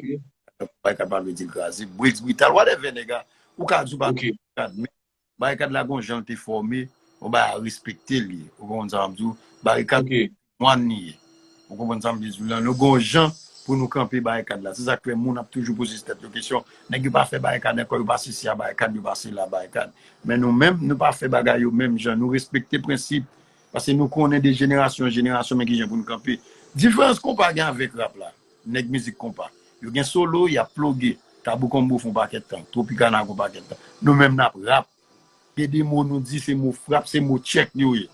Barikad pa vle di l kraze. Briggs Brital, whatever, nèg la. Ou ka di w pa nan Barikad, men Barikad la gon jan l te fòme, yon bagay a respekte l ye. Ou konprann sa m ap di w? Barikad mòn li ye. Ou konprann sa m vle di w lan? Nou gon jan pou nou kanpe Barikad la. Se sa k fè moun ap toujou poze tèt yo kesyon. Nèg yo pa fè Barikad ankò, yo pa sesi a Barikad, yo pa sela Barikad. Men nou menm, nou pa fè bagay yo menm jan. Nou respekte prensip Paske nou konnen de jenerasyon an jenerasyon, men kijan pou n kanpe. Diferans konpa gen avèk rap la. Nèg mizik konpa. Yo gen solo, y ap ploge. Tabou Konbo fè yon pakèt tan. Tropikana fè yon pakèt tan. Nou menm n ap rap. Gen de mo nou di, se mo frap, se mo tchèk yo ye.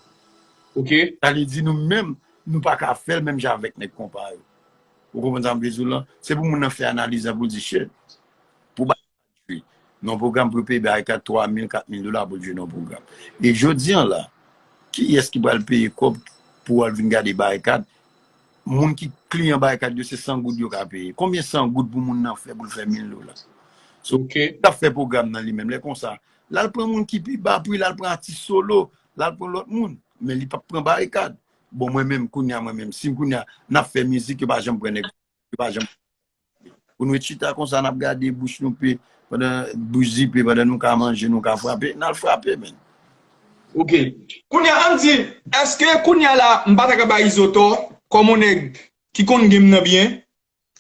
Ok. Sa vle di nou menm, nou pa ka fè l menm jan avèk nèg konpa yo. Ou konprann sa m vle di w lan? Se pou moun nan fè analiz lan pou l di shit. Pou ba jwe nan yon pwogram pou l peye Barikad twa mil, kat mil dola pou l jwe nan yon pwogram. E jodi an la, kiyès ki pral peye kòb pou al vin gade Barikad? Moun ki kliyan Barikad yo, se san goud yo ka peye. Konbyen san goud pou moun nan fè pou l fè mil dola? So, Ok. k ap fè pwogram nan li menm, lè konsa, l al pran moun ki pi ba pri, l al pran atis solo, l al pran lòt moun. Men li p ap pran Barikad. Bon, mwen menm, kounye a, mwen menm, si kounye a, n ap fè mizik, yo pa janm pran nèg, yo pa janm. Pou nou ret chita konsa, n ap gade bouch nou pe, pandan, bouch zipe, pandan nou ka manje, nou ka frape, n al frape, men. Ok. Kounye a, ann di, èske kounye a la, m pa ta ka ba Izo tò, kòm yon nèg ki konn game nan byen,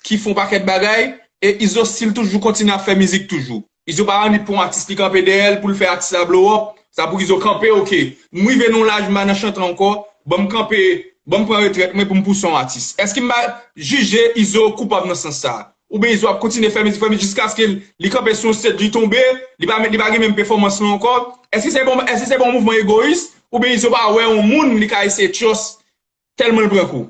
ki fè yon pakèt bagay, e Izo still toujou kontinye ap fè mizik toujou. Izo pa annik pou yon atis li kanpe dèyè l pou l fè atis la blow up, sa pou Izo kanpe, ok. M rive nan yon laj m pa nan chante ankò, ban m kanpe, ban m pran retrèt mwen pou m pouse yon atis. Èske m pa jije Izo koupab nan sans sa a? Oubyen Izo ap kontinye fè mizik, fè mizik jiskaske li kanpe sou yon stage, li tonbe, li pa, li pa gen menm pèfòmans lan ankò? Èske se bon, èske se bon mouvman egoyis? Oubyen Izo pa wè yon moun li ka eseye trust tèlman l pran kou?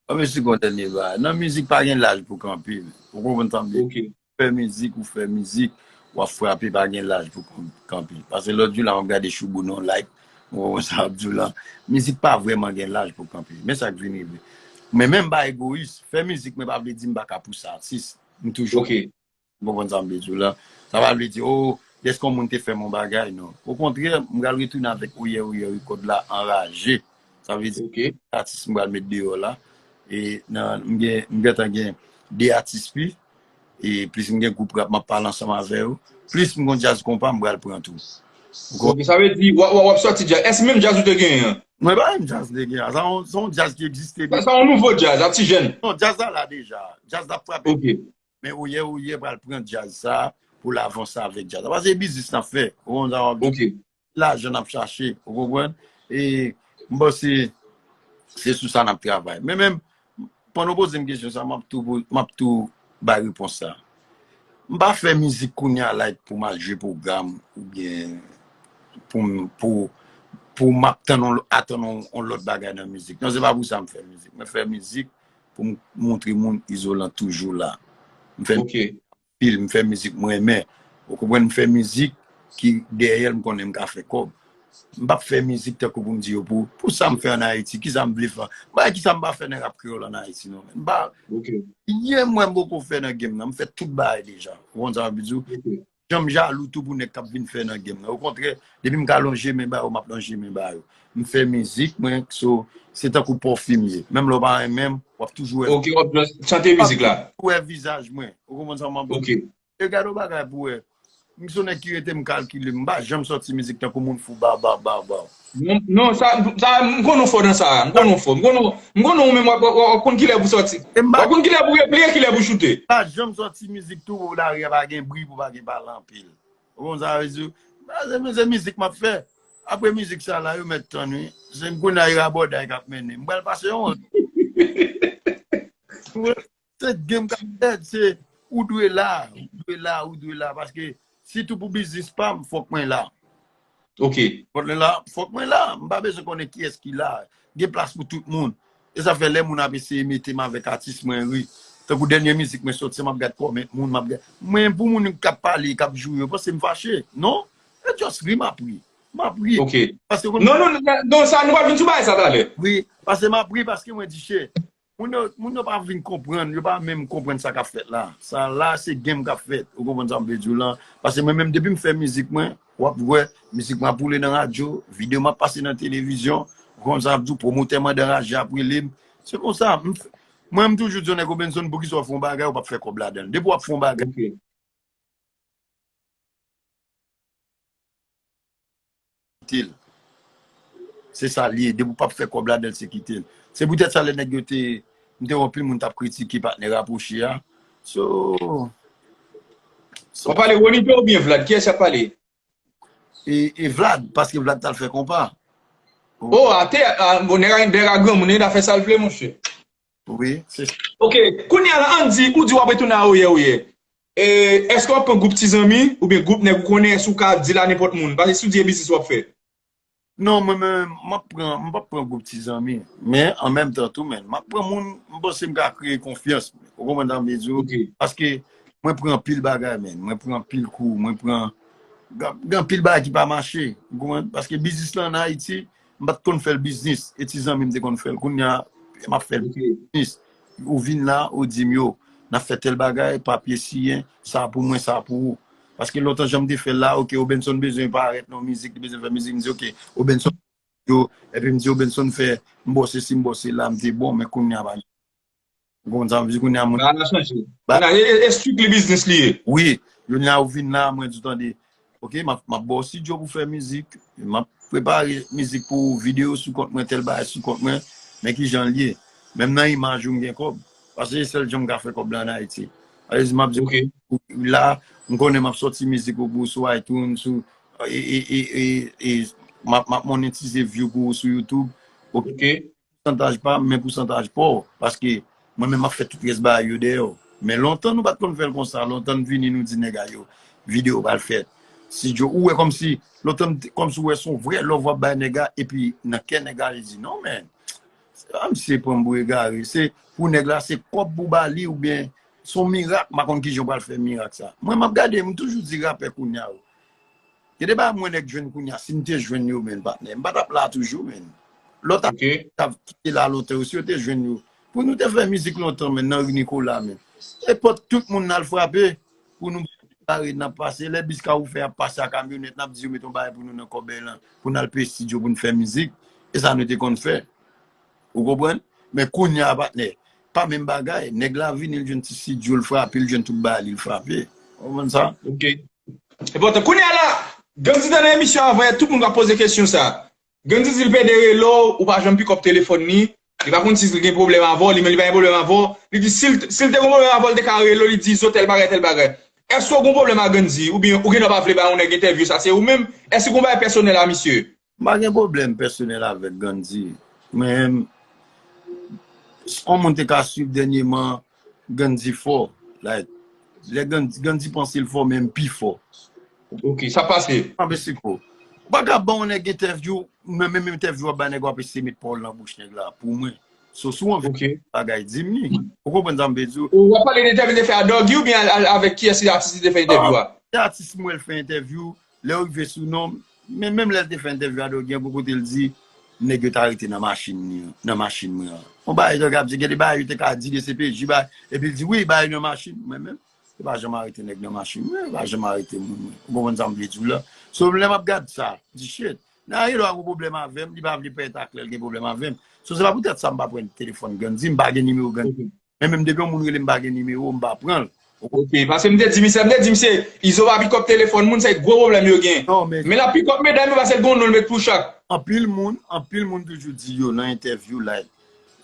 Ban m esplike w dènye bagay. Nan mizik pa gen laj pou kanpe. Ou konprann sa m vle di? Ok. Fè mizik, ou fè mizik, w ap frape, pa gen laj pou kanpe. Paske lòt jou la, m ap gade Choubou nan live, ou konprann sa m ap di w lan. Mizik pa vrèman gen laj pou kanpe. Men sa k vin rive. Men menm pa egoyis, fè mizik, men pa vle di m pa ka pouse atis. M toujou Ok. Ou konprann sa m vle di w la? Sa pa vle di, oh, dèske yon moun te fè m yon bagay, non. Okontrè, m pral retounen avèk Oyè Oyè rekòd la anraje. Sa vle di, Ok. atis m pral met deyò la. E nan, m gen, m gentan gen de atis pi. E plis m gen gwoup rap, m ap pale ansanm avè yo. Plis m gon djaz konpa, m pral pran tou. Ou konprann? Ok, sa vle di, w ap, w ap, w ap sòti djaz. Èske menm djaz ou te genyen an? Mwen pa menm djaz m te genyen. Sa yon, sa yon djaz ki egziste Sa, sa yon nouvo djaz, ap ti jèn. Non, djaz la la deja. Djaz la ap frape. Ok. Men Oyè Oyè pral pran djaz sa pou l avanse avèk djaz la. Paske se biznis n ap fè. Ou konprann sa m ap di? Ok. Lajan n ap chache. Ou konprann? E m panse se sou sa n ap travay. Men menm, pandan w poze m kesyon sa, m ap tou, po- m ap tou bay repons sa. M pa fè mizik kounye a like pou m al jwe pwogram oubyen pou m, pou, pou m ap tann on, atann on, on lòt bagay nan mizik. Non, se pa pou sa m fè mizik. Mwen fè mizik pou m montre moun Izolan toujou la. M fè Ok. Pil, m fè mizik m renmen. Ou konprann, m fè mizik ki dèyè l m konnen m ka fè kòb. M p ap fè mizik tankou pou m di yo pou, pou sa m fè ann Ayiti, kisa m vle fè. M pa wè kisa m pa fè nan rap kreyòl ann Ayiti non. M pa, Ok. anyen mwen m poko fè nan game nan, m fè tout bagay deja. Ou konn sa m ap di w? Ok. Jan m jalou tou pou nèg k ap vin fè nan game nan. Okontrè, depi m ka lonje men ba yo, m ap lonje men ba yo. M fè mizik mwen, so, se tankou pòfim ye. Menm lè w pa renmen m, w ap toujou wè. Ok, w ap chante mizik la. Ou wè vizaj mwen. Ou konprann sa m ap di? Ok. E gade yon bagay pou wè. M se yon nèg ki rete m kalkile. M pa janm sòti mizik tankou moun fou ba ba ba ba. Non, non, sa, sa, m konnen w fò nan sa. M konnen w fò. M konnen, m konnen w menm w ap, w ap, w ap konn kilè pou sòti. E m W pa, ap konn kilè pou repliye, kilè pou choute. pa janm sòti mizik tou pou lari a pa gen bri, pou pa gen pale anpil. Ou konn sa vle di? Ba, se, se mizik m ap fè. Apre mizik sa la, yo mèt tann wi. Se m konnen e rabòday k ap mennen. M pral pase yon. Se game k ap fèt, se ou dwe la, ou dwe la, ou dwe la. Paske sitou pou biznis pa m, fòk mwen la. Ok. Fòk mwen la, fòk mwen la. M pa bezwen konnen kiyès ki la. Gen plas pou tout moun. E sa fè lè moun ap eseye mete m avèk atis mwen ri. Tankou dènye mizik mwen sòti, m ap gad kòmant moun, m ap gad. Mwen pou moun k ap pale, k ap joure yo, panse m fache. Non. E just ri, m ap ri. M ap ri. Ok. Paske Non, non, non, non, sa, nou pral vin sou bagay sa talè. Wi, paske m ap ri paske mwen di shit. Moun yo, moun yo pa vin konprann, yo pa menm konprann sa k ap fèt la. Sa la, se game k ap fèt. Ou konprann sa m vle di w lan? Paske mwen menm, depi m fè mizik mwen, w ap wè, mizik mwen ap woule nan radyo, videyo m ap pase nan televizyon. Ou konn sa m ap di w, pwomotè mwen anraje ap rele m. Se konsa, m f-, mwen, m toujou di yon nèg, Robenson, poukisa w ap fè yon bagay, ou p ap fè kòb ladan l? Depi w ap fè yon bagay, Ok. kite l. Se sa l ye. Depi w p ap fè kòb ladan l, se kite l. Se poutèt sa, lè nèg yo te, m te wè anpil moun t ap kritike patnè Rapwoche a. So, W ap pale Ronnie Joe oubyen Vlad? Kiyès y ap pale? E, e Vlad, paske Vlad t al fè konpa. Oh, ate, a, bon, nèg a, nèg a granmoun, nèg la fè sa l vle, monchè. Wi, se sa. Ok, kounye a la, ann di, ou di w ap retounen a Oyè Oyè. E, èske w ap pran gwoup ti zanmi, oubyen gwoup nèg ou konnen, èske w ka di l a nenpòt moun? Paske si w di e biznis w ap fè. Non, mwen menm, m ap pran, m p ap pran gwoup ti zanmi. Men, an menm tan tou, men, m ap pran moun, m panse m ka kreye konfyans. Ou konprann sa m vle di w? Ok. Paske mwen pran anpil bagay, men. Mwen pran anpil kou, mwen pran, gen, gen anpil bagay ki pa mache. Ou konprann? Paske biznis lan ann Ayiti, m pa t konn fè l biznis. E ti zanmi m te konn fè l. Kounye a, m ap fè l Ok. biznis. Ou vin la, ou di m, yo, n ap fè tèl bagay, papye siyen, sa pou mwen, sa pou ou. Paske lontan jan m te fè l la, ok, Obenson bezwen parèt nan mizik, li bezwen fè mizik, m di, ok, Obenson, yo, epi m di, Obenson fè, m bò sesi, m bò sela, m te bon, men kounye a pa. Ou konprann sa m di, kounye a moun. Bagay la chanje. Kounye a, e, e, e strictly biznis li ye. Wi, kounye a ou vin la, mwen di w tande, ok, m ap, m ap ba w estidyo pou fè mizik, m ap prepare mizik pou ou, videyo sou kont mwen, tèl bagay sou kont mwen, men ki jan l ye. Menm nan imaj ou m gen kòb. Paske se sèl jan m ka fè kòb la ann Ayiti. Alezi, m ap di Ok. la, m konnen m ap sòti mizik ou pou sou iTunes, sou, e, e, e, e, e m ap, m ap monetize view pou ou sou YouTube. Ok. Ok. Pousantaj pa m, men pousantaj pa w. Paske mwen menm m ap fè tout rès bagay yo dèyè w. Men lontan nou pa t konn fè l konsa. Lontan n vini nou di nèg a yo, videyo pral fèt. Estidyo, ou wè kòmsi, lontan m te- kòmsi ou wè se yon vrè love w ap bay nèg a, epi nan kè nèg a li di, non, men, se pa misye pran m pou egare. Se pou nèg la, se kòb pou ba li, oubyen se yon mirak, m pa konn kijan w pral fè mirak sa. Mwen, m ap gade, m toujou di rapè kounye a yo. Gen de bagay mwen nèk jwenn kounye a, si m te jwenn yo, men, patnè, m pa t ap la toujou, men. Lòt ap Ok. t ap kite la lontan yo, si yo te jwenn yo. Pou nou te fè mizik lontan, men, nan ri Nicolas, men. Nenpòt tout moun n al frape, pou nou bare n ap pase. Lè bis ka ouvè ap pase a kamyonèt, n ap di yo met yon bagay pou nou nan kòbèy lan, pou n al peye estidyo pou n fè mizik. E sa nou te konn fè. Ou konprann? Men kounye a, patnè, pa menm bagay. Nèg la vini, l jwenn ti estidyo, l frape, l jwenn tout bagay li, l frape. Ou konprann sa? Ok. Enpòtan. Kounye a la, Gandhi te nan emisyon avan yè, tout moun ka poze kesyon sa. Gandhi di l pede rele w, ou pa janm pick up telefòn li. Li pa konn si l gen pwoblèm avè w, li menm li pa gen pwoblèm avè w. Li di si l, si l te gen pwoblèm avè w, li te ka rele w, li di Izo tèl bagay, tèl bagay. Èske w gen pwoblèm a Gandhi? Oubyen ou gen dwa pa vle bay yon nèg entèvyou sa, se ou menm? Èske w gen yon bagay pèsonèl a misye? M pa gen pwoblèm pèsonèl avèk Gandhi. Men, yon moun te ka swiv dènyèman, Gandhi fò. Like, lè Gandhi, Gandhi panse l fò, men m pi fò. Ok, sa pase. Anbe siko. Ou pa ka ban yon nèg entèvyou, men menm entèvyou w ap bay nèg w ap eseye met pawòl nan bouch nèg la pou mwen. So, si w anvi Ok. bagay, di m li. Ou konprann sa m vle di w? Ou w ap pale de entèvyou li te fè a Doggy oubyen a- a- avèk kiyès atis li te fè entèvyou a? Se atis mwen l fè entèvyou, lè yo rive sou non m, men menm lè l te fè entèvyou a Doggy an, gon kote l di, nèg yo t arete nan machin li an, nan machin mwen an. Yon bagay Doggy ap di, gen de bagay yo te ka di de C P J, bagay, epi l di, wi, bagay nan machin mwen menm. Yo pa janm arete nèg nan machin mwen, yo pa janm arete moun mwen. Ou konprann sa m vle di w la? So, lè m ap gad sa, m di, shit, nèg la gen dwa gon pwoblèm avè m, li pa vle parèt aklè l gen pwoblèm avè m. So, se pa poutèt sa m pa pran telefòn Gandhi, m pa gen nimewo Gandhi. Men menm depi yon moun rele m pa gen nimewo, m pa pran l. Ok, paske m te di misye, m te di misye, Izo pa pick up telefòn moun, se gwo pwoblèm yo gen. Non, men Men l ap pick up medam yo paske l gon non l met pou chak. Anpil moun, anpil moun toujou di yo nan entèvyou, like,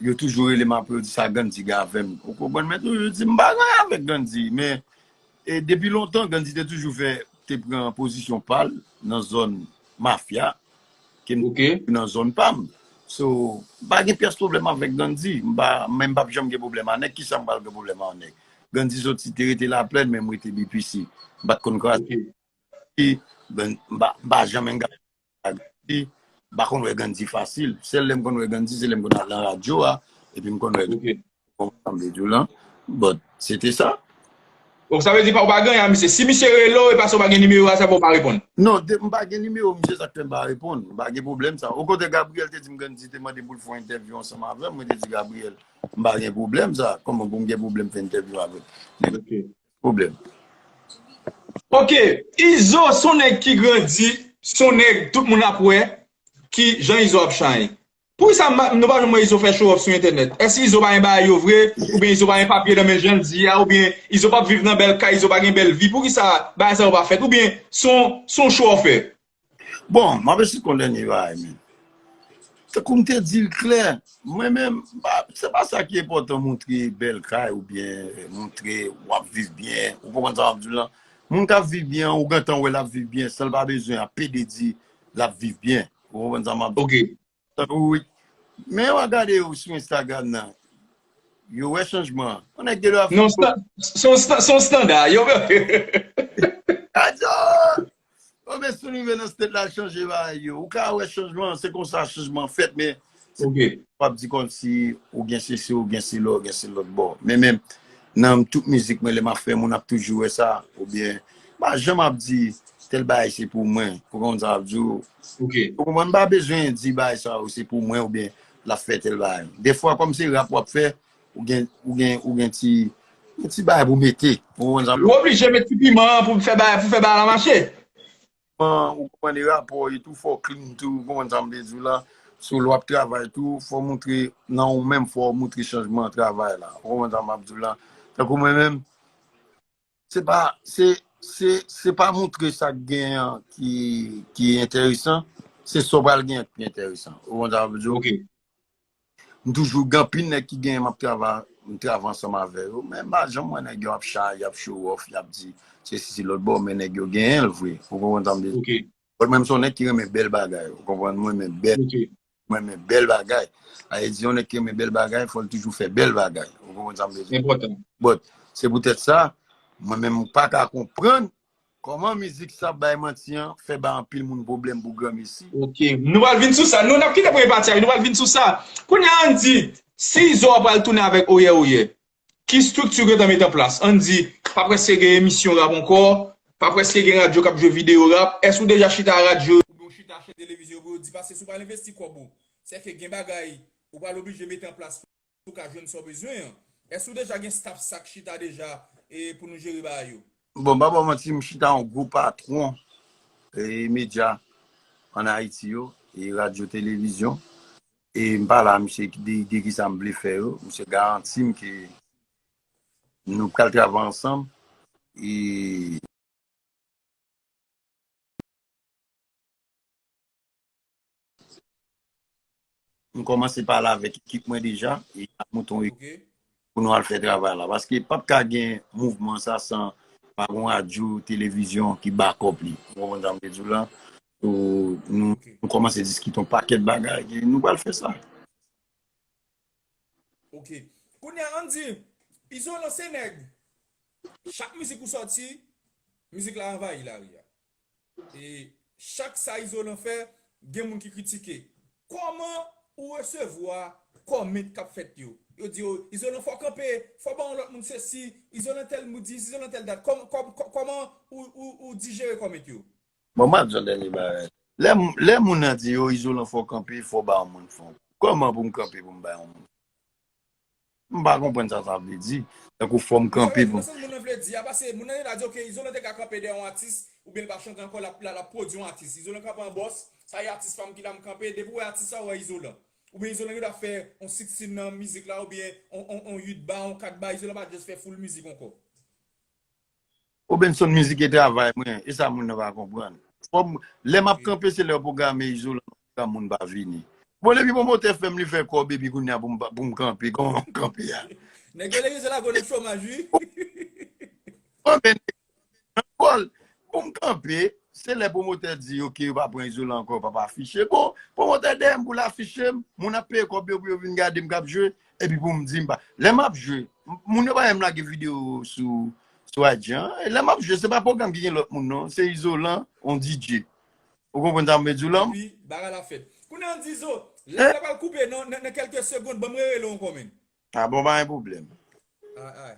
yo toujou rele m apre, yo di sa Gandhi gen avè m. Ou konprann? Men toujou di m pa gen anyen avèk Gandhi, men e, depi lontan, Gandhi te toujou fè, te pran pozisyon pa l nan zòn mafya, ke m Ok. nan zòn pa m. So, m pa gen pyès pwoblèm avèk Gandhi. M pa, men m p ap janm gen pwoblèm a nèg. Kisa m pral gen pwoblèm a yon nèg? Gandhi soti te rete Laplèn, men m rete B P C. M pa t konn kraze. Ok. M pa, m pa janm engaje ak Gandhi. M pa konn wè Gandhi fasil. Sèl lè m konn wè Gandhi, se lè m konn al nan radyo a, epi m konn wè Ok. Gandhi, sa m vle di w lan. But, se te sa. Donk, sa vle di pa, ou pa gen anyen a misye. Si misye rele w, e paske ou pa gen nimewo a, sa fè ou pa reponn. Non, de, m pa gen nimewo misye, sa k fè m pa reponn. M pa gen pwoblèm sa. Okontrè, Gabriel te di m Gandhi te mande pou l fè yon entèvyou ansanm avè m. Mwen te di Gabriel, m pa gen pwoblèm sa. Kòman pou m gen pwoblèm fè entèvyou avèk nèg? Ok. Pwoblèm. Ok, Izo se yon nèg ki grandi, se yon nèg tout moun ap wè ki jan Izo ap shine. Poukisa m pa- nou pa janm wè Izo fè show off sou entènèt? Èske Izo pa gen bagay yo vre? Oubyen Izo pa gen papye nan men jan l di a? Oubyen Izo p ap viv nan bèl kay, Izo pa gen bèl vi? Poukisa bagay sa yo pa fèt? Oubyen se yon, se yon show offer? Bon, m ap eseye konn dènye bagay, men. Tankou m te di l klè, mwen menm, m pa- se pa sa ki enpòtan montre bèl kay oubyen montre w ap viv byen. Ou konprann sa m ap di w lan? Moun k ap viv byen, ou gentan wè l ap viv byen, san l pa bezwen ap pede di l ap viv byen. Ou konprann sa m ap di w? Ok. Tankou, men w a gade yo sou Instagram nan. Yo wè chanjman an. Yon nèg gen dwa fè. Non, se yon stan- se yon stan- se yon standa. Yo, Adyo! Bon, men si w rive nan state la, chanje bagay yo. Ou ka wè chanjman, se konsa chanjman fèt, men se Ok. w ap di kòmsi ou gen sesi, ou gen sila, ou gen se lòt bò. Men menm nan tout mizik mwen, lè m ap fè, moun ap toujou wè sa, oubyen m pa janm ap di tèl bagay se pou mwen. Ou konprann sa m ap di w? Ok. Ou konprann, m pa bezwen di bagay sa yo se pou mwen oubyen l ap fè tèl bagay. Defwa, kòm se rap w ap fè, ou gen, ou gen, ou gen ti, gen ti bagay pou mete. Ou konprann sa m ap di w? Ou oblije met ti piman pou fè bagay, pou fè bagay la mache. Ou konprann, e rapò e tou, fò w clean tou, ou konprann sa m vle di w la. Sou lè w ap travay tou, fò w montre, nan ou menm, fò w montre chanjman travay la. Ou konprann sa m ap di w la. Tankou mwen menm, se pa, se, se, se pa montre sa k genyen an ki, ki enteresan, se sa w pral genyen ki enteresan. Ou konprann sa m ap di w? Ok. M toujou gen anpil nèg ki genyen m ap travay, m travay ansanm avè yo, men m pa janm wè nèg yo ap chay, y ap show off, y ap di sesi se lòt bò, men nèg yo genyen l vre. Ou konprann sa m vle di? Ok. Bon, mwen m se yon nèg ki renmen bèl bagay, ou konprann? Mwen renmen bèl, Ok. mwen renmen bèl bagay. Sa vle di yon nèg ki renmen bèl bagay, fò l toujou fè bèl bagay. Ou konprann sa m vle di? Enpòtan. Bon, se poutèt sa, mwen menm m pa ka konprann kòman mizik sa bay manti an fè bay anpil moun pwoblèm pou granmesi. Ok. Nou pral vin sou sa. Nou, n ap kite premye pati a, nou pral vin sou sa. Kounye a, ann di, si Izo a pral tounen avèk Oyè Oyè, ki estrikti w gentan met an plas? Ann di, pa prèske gen emisyon rap ankò, pa prèske gen radyo k ap jwe videyo rap. Èske w deja chita radyo, oubyen w chita chèn televizyon pou yo di, pase si w pral envesti kòb ou, sèke gen bagay ou pral oblije mete an plas pou w ka jwenn sa w bezwen an. Èske w deja gen staff sa k chita deja e pou nou jere bagay yo? Bon, m pa ba w manti, m chita yon gwo patwon e medya ann Ayiti yo, e radyo, televizyon. E m pale a misye de, de kisa m vle fè yo. Misye garanti m ke nou pral travay ansanm. E m kòmanse pale avèk ekip mwen deja, e ap monte yon ekip Ok. pou nou al fè travay la. Paske p ap ka gen mouvman sa san pa gen radyo, televizyon ki back up li. Ou konprann sa m vle di w la? So, nou, Ok. nou kòmanse diskite yon pakèt bagay, e nou pral fè sa. Ok. Kounye a, ann di, Izolan se nèg. Chak mizik ou sòti, mizik la anvayi lari a. E chak sa Izolan fè, gen moun ki kritike. Kòman ou resevwa kòmant k ap fèt yo? Yo di yo, Izolan fò kanpe, fò ba yon lòt moun sesi, Izolan tèl moun di, Izolan tèl dat. Kòm, kòm, kò- kòman ou, ou, ou dijere kòmant yo? Bon, m ap di yon dènye bagay. Lè, lè moun nan di yo, Izolan fò kanpe, fò ba yon moun fon. Kòman pou m kanpe pou m ba yon moun? M pa konprann sa sa vle di. Tankou fò m kanpe pou m. Nan sans moun nan vle di a, paske moun nan la di, ok, Izolan te ka kanpe dèyè yon atis, oubyen l pa chante ankò, l ap, l ap pwodui yon atis. Izolan kanpe an bòs, sa e atis pa m ki la m kanpe, depi w wè atis sa, w wè Izolan. Oubyen Izolan gen dwa fè yon sixteen nan mizik la, oubyen yon, yon, yon uit ba, yon kat ba, Izolan pa just fè full mizik ankò. Obenson, mizik e travay mwen, e sa moun nan pa konprann. Fò m, lè m ap Ok. kanpe, se lè yo pwograme Izolan, pwogram moun pa vini. Bon, depi pwomotè fè m li fè kòb, epi kounye a pou m, pa- pou m kanpe, kòman m kanpe a? Nèg yo lè Izolan gwo nan chomaj, wi. Bon, men, nan kòl, pou m kanpe, se lè pwomotè di, ok, yo pa pran Izolan ankò, yo p ap afiche. Bon, pwomotè dèyè m pou l afiche m, moun ap peye kòb yo pou yo vin gade m k ap jwe, epi pou m di m pa. Lè m ap jwe, m- moun yo pa janm lage videyo sou, sou I G an. E lè m ap jwe, se pa pwogram ki gen lòt moun non, se Izolan, on D J. Ou konprann sa m vle di w lan? Epi, bagay la fèt. Kounye a ann di Izo, lè la pral koupe nan, nan, nan kèlke segonn, ban m rerele w ankò, menn. Ah bon, pa gen pwoblèm. Ay, ay.